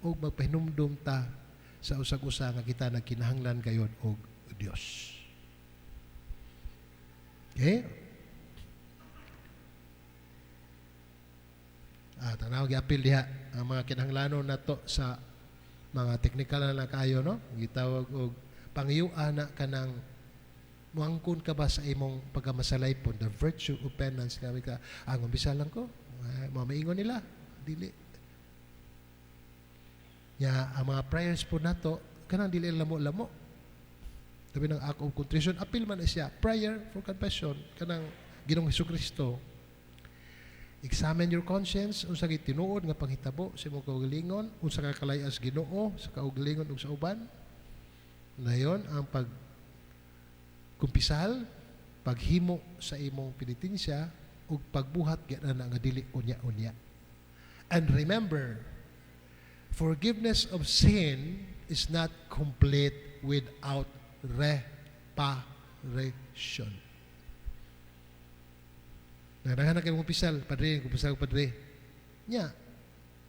Ug magpahinumdum ta sa usag-usa nga kita nagkinahanglan gayon og Dios. Okay? Tanaw giapil diha ang mga kinahanglanon nato sa mga teknikal na kayo, no? Gitawag og pangayuan na kanang muangkon ka ba sa imong pagkamasalaypon, the virtue of penance kami ka ang umpisa lang ko, mga maingon nila dili nya ang mga prayers po nato kanang dili lamo-lamo. Tabi ng act of contrition, appeal man na siya, prayer for confession kanang Ginoong Hesukristo. Examine your conscience, unsa kay tinuod nga panghitabo sa imong kaugalingon, unsa ka kalayas Ginoo sa kaugalingon ug sa uban. Nayon ang pag kumpisal, paghimo sa imong penitensya ug pagbuhat gyud na nga dili unya-unya. And remember, forgiveness of sin is not complete without reparation. Nagdagan na kayo kumpisal, "Padre, kumpisal ko, padre." Nya,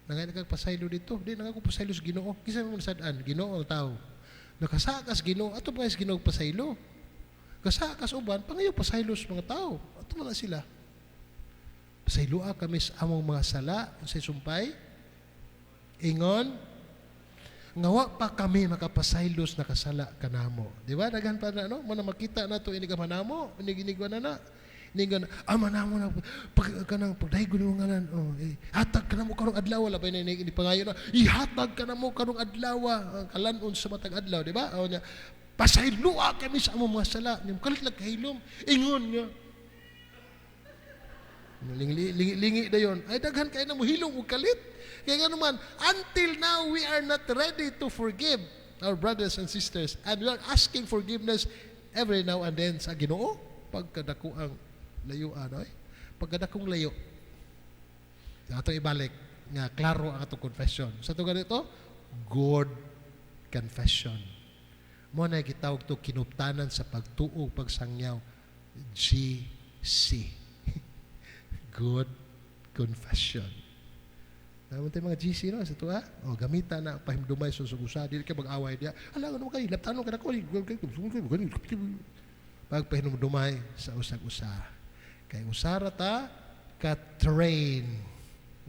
nangay nagpasaylo dito. Di, nangay ko pasaylo sa Ginoo. Kinsa mo nasad-an? Ginoo ang tao. Nakasakas Ginoo, ato pa sa Ginoo pasaylo. Kasakas uban, pangayo pasaylo sa mga tao. Ato man na sila. Pasayloa kami sa among mga sala, sa sumpay. Ingon, nga wa pa kami makapasaylos nakasala kanamo. Di ba? Daghan pa na, no? Muna makita na to inig namo, inig na na. Ningon, "Ama namo na pag kanang pagdaygon mo ngalan, oh, eh, hatag ka namo karong adlaw," labay na ni pangayo na, "Ihatag ka namo karong adlaw ang kalanon sa matag adlaw," di ba? O niya, "Pasayloa kami sa among mga sala." Nya kalit lang kahilom, ingon nga. Lingi, lingi, lingi dayon. Ay, daghan kay na mo hilom og kalit. Kaya nga naman, until now we are not ready to forgive our brothers and sisters and we are asking forgiveness every now and then sa Ginoo. Pagkadako ang layo ano eh. Pagkadakong layo. Ato ibalik nga klaro ang atong confession. Sa ato ganito, good confession. Mo na gitawag to kinuptanan sa pagtuo, pagsangyaw, GC. Good confession. Naman tayo mga GC no sa tuwa. O gamita na pahimdumay sa usa, dili ka mag-away diya. Ala, ano kay laptanon ka nako. Pagpahinumdumay sa usag-usa. Kay usara ta ka train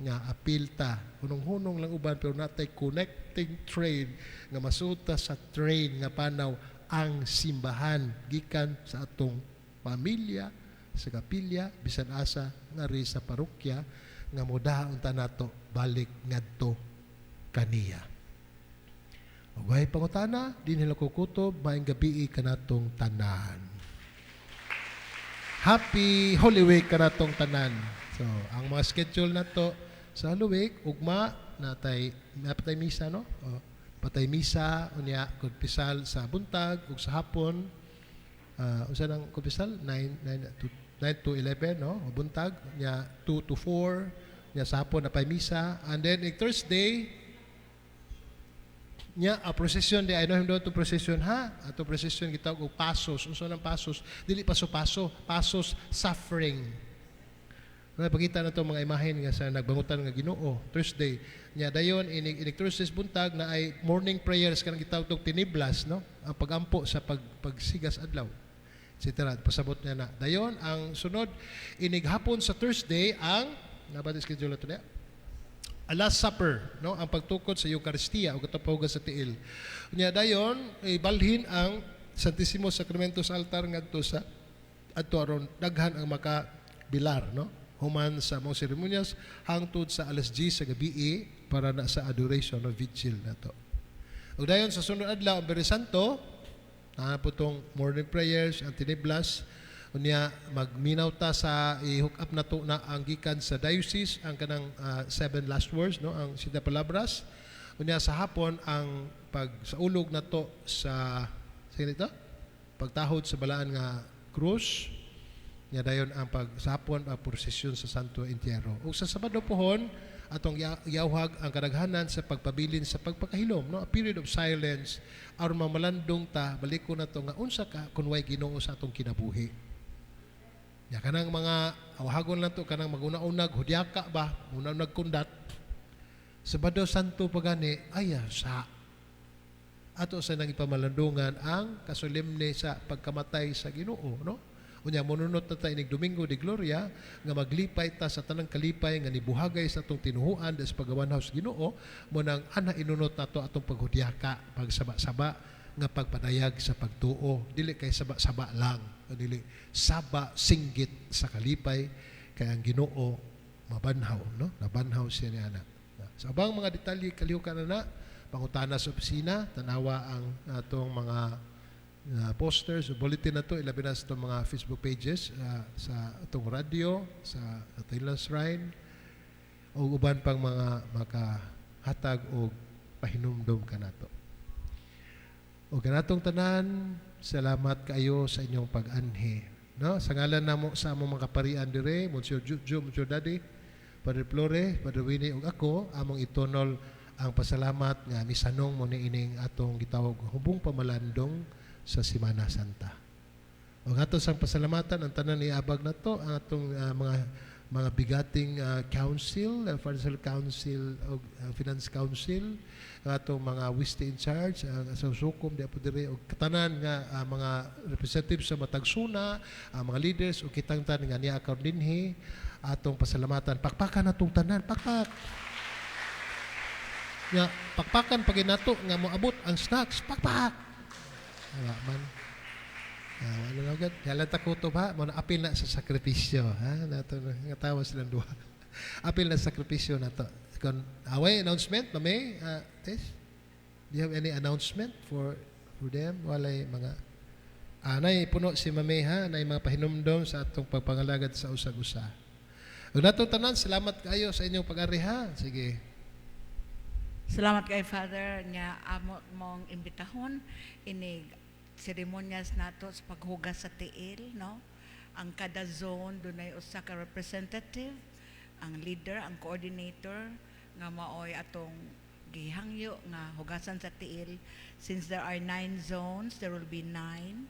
nga apil ta. Hunong-hunong lang uban pero natay connecting train nga masuta sa train nga panaw ang simbahan gikan sa atong pamilya, sa kapilya, bisan asa ngari sa parokya nga modaha unta nato balik ngadto kaniya. Ug way pangutana, dinhi lang ko kutob, maayong gabii kanatong tanan. Happy Holy Week kanatong tanan. So, ang mga schedule nato sa Holy Week, ugma natay napatay misa, no? O, patay misa unya kumpisal sa buntag ug sa hapon. Unsa nang kumpisal? 9 to 9 to 11, no? O buntag nya 2 to 4 nya sa hapon napay misa, and then ik Thursday nya a procession di ay no to procession ha, ato procession gitawag og pasos. Unsa nang pasos? Dili paso-paso, pasos suffering. Napakita na to mga imahen nga sa nagbangutan nga Ginoo Thursday. Nya dayon inig inig Thursdays buntag na ay morning prayers kanang gitawag og tiniblas, no? Ang pagampo sa pagsigas adlaw, etc. Pasabot niya na. Dayon ang sunod inig hapon sa Thursday ang nabati schedule na to niya. A Last Supper, no? Ang pagtukod sa Eucharistia o katapawgan sa tiil. Nya dayon ibalhin ang Santissimo Sacramento sa altar ngadto sa adto aron daghan ang makabilar, no? Human sa mga seremonyas hangtod sa alas 10 sa gabi para na sa adoration o vigil nato. Ug dayon sa sunod adlaw ang Biyernes Santo, naa po tong morning prayers, ang tiniblas, unya magminaw ta sa i-hook up na to na ang gikan sa diocese ang kanang seven last words, no, ang siete palabras. Unya sa hapon ang pag sa ulog na to sa ganito pagtahod sa balaan nga krus. Nya dayon ang pag sa hapon ang prosesyon sa Santo Entierro. Ug sa Sabado pohon atong yawhag ang kadaghanan sa pagpabilin sa pagpakahilom, no, a period of silence aron mamalandong ta, baliko na to nga unsa ka kun way Ginoo sa atong kinabuhi. Ya kanang mga awhagon lang to kanang maguna-unag hudyaka ba, una-unag kundat. Sabado Santo pagani aya sa ato sa nang ipamalandungan ang kasolemne sa pagkamatay sa Ginoo, no? Unya monunot na ta inig Domingo de Gloria nga maglipay ta sa tanang kalipay nga nibuhagay sa atong tinuhuan des pagawanhaw sa Ginoo. Mo nang ana inunot nato atong paghudyaka, pagsaba-saba nga pagpadayag sa pagtuo. Dili kay saba-saba lang, dili saba singgit sa kalipay kay ang Ginoo mabanhaw, no? Nabanhaw siya ni ana. Sa ubang mga detalye kalihukan na na pangutana sa opisina, tanawa ang atong mga posters, bulletin na to, ilabi na sa itong mga Facebook pages, sa atong radyo, sa Thailand Shrine, o uban pang mga makahatag og pahinumdom kanato. O kanatong tanan, salamat kaayo sa inyong pag-anhi. No? Sa ngalan namo sa among mga kaparian dire, Monsieur Juju, Monsieur Daddy, Padre Flore, Padre Winnie ug ako, among itunol ang pasalamat nga misanong mo ni ining atong gitawag hubong pamalandong sa Simana Santa. O ato sang pasalamatan ang tanan ni abag nato ang atong mga bigating council, financial council o finance council, ang atong mga wiste in charge, ang sa sukom di po diri og katanan nga mga representatives sa matag suna, ang mga leaders ug kitang tanan nga niya karon dinhi atong pasalamatan. Pakpakan natong tanan, pakpak. Nga pakpakan pag nato nga moabot ang snacks, pakpak. Wala man. Ah, wala na gud. Halata kutob ha, mo na apil na sa sakripisyo ha. Nato nga tawa silang duha. Apil na sa sakripisyo nato. Kon away announcement, mame, Tess? Do you have any announcement for them? Walay mga anay puno si mame ha, nay mga pahinumdom sa atong pagpangalagad sa usag-usa. Ug natong tanan, salamat kayo sa inyong pag-ari ha. Sige. Salamat kay Father nga amo mong imbitahon inig seremonyas nato sa paghugas sa tiil, no? Ang kada zone dunay usa ka representative, ang leader, ang coordinator nga maoy atong gihangyo nga hugasan sa tiil. Since there are nine zones, there will be nine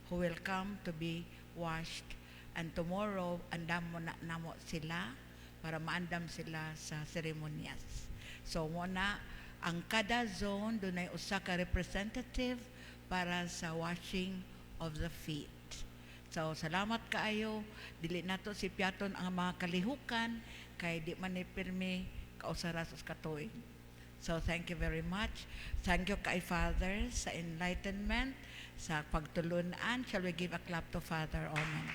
who will come to be washed, and tomorrow andam mo na namo sila para maandam sila sa seremonyas. So mo na ang kada zone dunay usa ka representative para sa washing of the feet. So salamat kaayo. Dili nato sipyaton ang mga kalihukan kay di man ni pirmi kausa ra sa katuig. So thank you very much. Thank you kay Father sa enlightenment, sa pagtulunan. Shall we give a clap to Father Omen?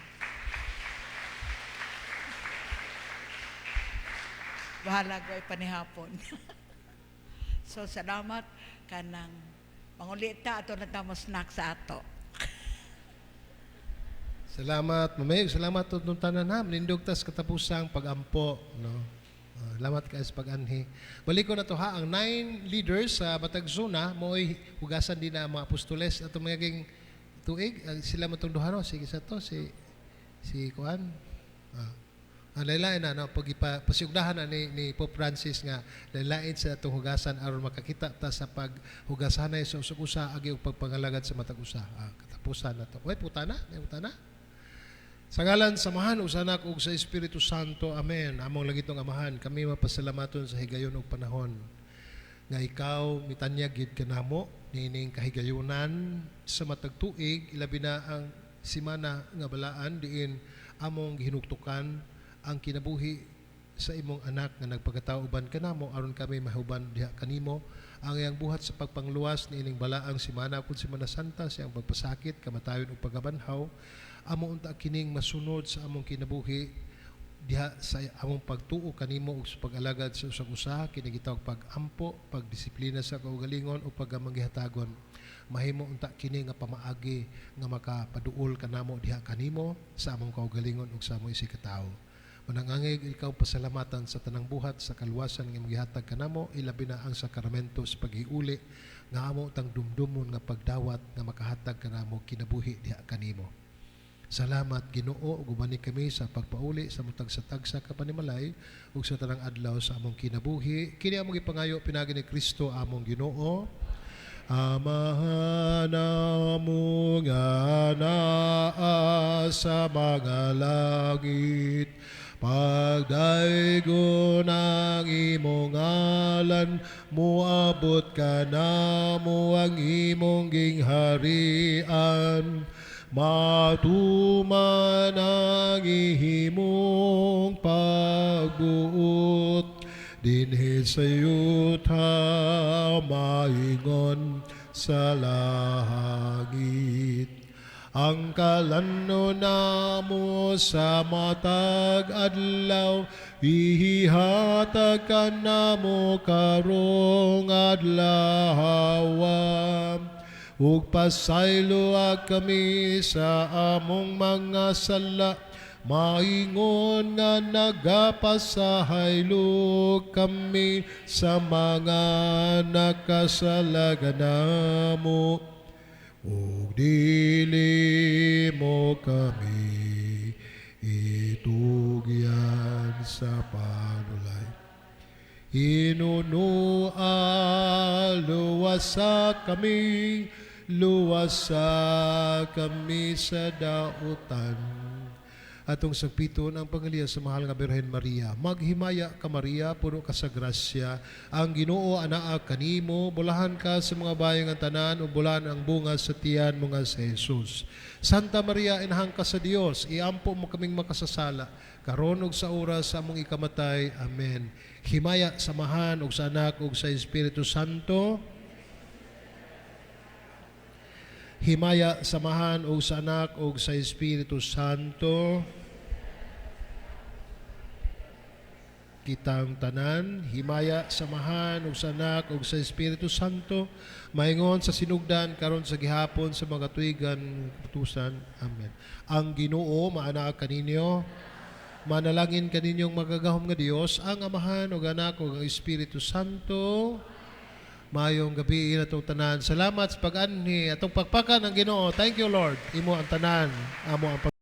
Bahala ko ay panihapon. So salamat kanang mangulita ato na tamo snack sa ato. Salamat, mame. Salamat tutong tanan ha. Nindog tas katapusang pagampo, no? Salamat kay sa pag-anhi. Balik ko na to ha, ang nine leaders sa matag zona mo'y hugasan din na ang mga apostoles atong magiging tuig. Sila mo tong duha, no? Sige sa to si si kuan. Ang laylain na no, pag ipa pasiugdahan na ni Pope Francis nga laylain sa atong hugasan aron makakita ta sa paghugasanay sa usag-usa agi og pagpangalagad sa matag usa. Katapusan na to. Uy, puta na, may puta na. Sa ngalan sa Amahan ug sa Anak ug sa Espiritu Santo. Amen. Among langitnong Amahan, kami mapasalamaton sa higayon ug panahon nga ikaw mitanyag gid kanamo niining kahigayunan sa matag tuig, ilabi na ang simana nga balaan diin among gihinuktukan ang kinabuhi sa imong anak nga nagpakatao uban kanamo aron kami mahuban diha kanimo. Ang iyang buhat sa pagpangluwas niining balaang simana kun Semana Santa, siyang pagpasakit, kamatayon ug pagkabanhaw, amo unta kining masunod sa among kinabuhi diha sa among pagtuo kanimo ug sa pag-alagad sa usag-usa. Kini gitawag pag-ampo, pagdisiplina sa kaugalingon ug pagkamanggihatagon. Mahimo unta kini nga pamaagi nga makapaduol kanamo diha kanimo sa among kaugalingon ug sa among isigkatawo. Manangangig ikaw pasalamatan sa tanang buhat sa kaluwasan nga imong gihatag kanamo, ilabi na ang sakramento sa paghiuli nga amo tang dumdumon nga pagdawat nga makahatag kanamo kinabuhi diha kanimo. Salamat, Ginoo, ug ubani kami sa pagpauli sa mutag sa tagsa ka panimalay ug sa tanang adlaw sa among kinabuhi. Kini among gipangayo pinaagi ni Kristo among Ginoo. Amahan namo nga naa sa mga langit, pagdaygon ang imong ngalan, muabot kanamo ang imong gingharian, matuman ang imong pagbuot dinhi sa yuta maingon sa langit. Ang kalan-on namo sa matag adlaw ihihatag kanamo karong adlaw, ug pasayloa kami sa among mga sala maingon nga nagapasahaylo kami sa mga nakasala kanamo, ug dili mo kami itugyan sa panulay. Hinunua, luwasa kami, luwasa kami sa dautan. Atong sagpiton ang pangaliya sa mahal nga Birhen Maria. Maghimaya ka, Maria, puno ka sa grasya. Ang Ginoo anaa kanimo, bulahan ka sa mga babaye nga tanan ug bulahan ang bunga sa tiyan mo nga si Jesus. Santa Maria, inahan ka sa Dios, iampo mo kaming makasasala karon ug sa oras sa among ikamatay. Amen. Himaya sa Amahan ug sa Anak ug sa Espiritu Santo. Himaya sa Amahan ug sa Anak ug sa Espiritu Santo. Kitang tanan, himaya sa Amahan ug sa Anak ug sa Espiritu Santo, maingon sa sinugdan, karon sa gihapon, sa mga tuigan katusan. Amen. Ang Ginoo maana kaninyo. Manalangin kaninyong makagagahom nga Dios, ang Amahan ug Anak ug ang Espiritu Santo. Maayong gabii atong tanan. Salamat sa pag-anhi atong pakpakan ang Ginoo. Thank you, Lord. Imo ang tanan, amo ang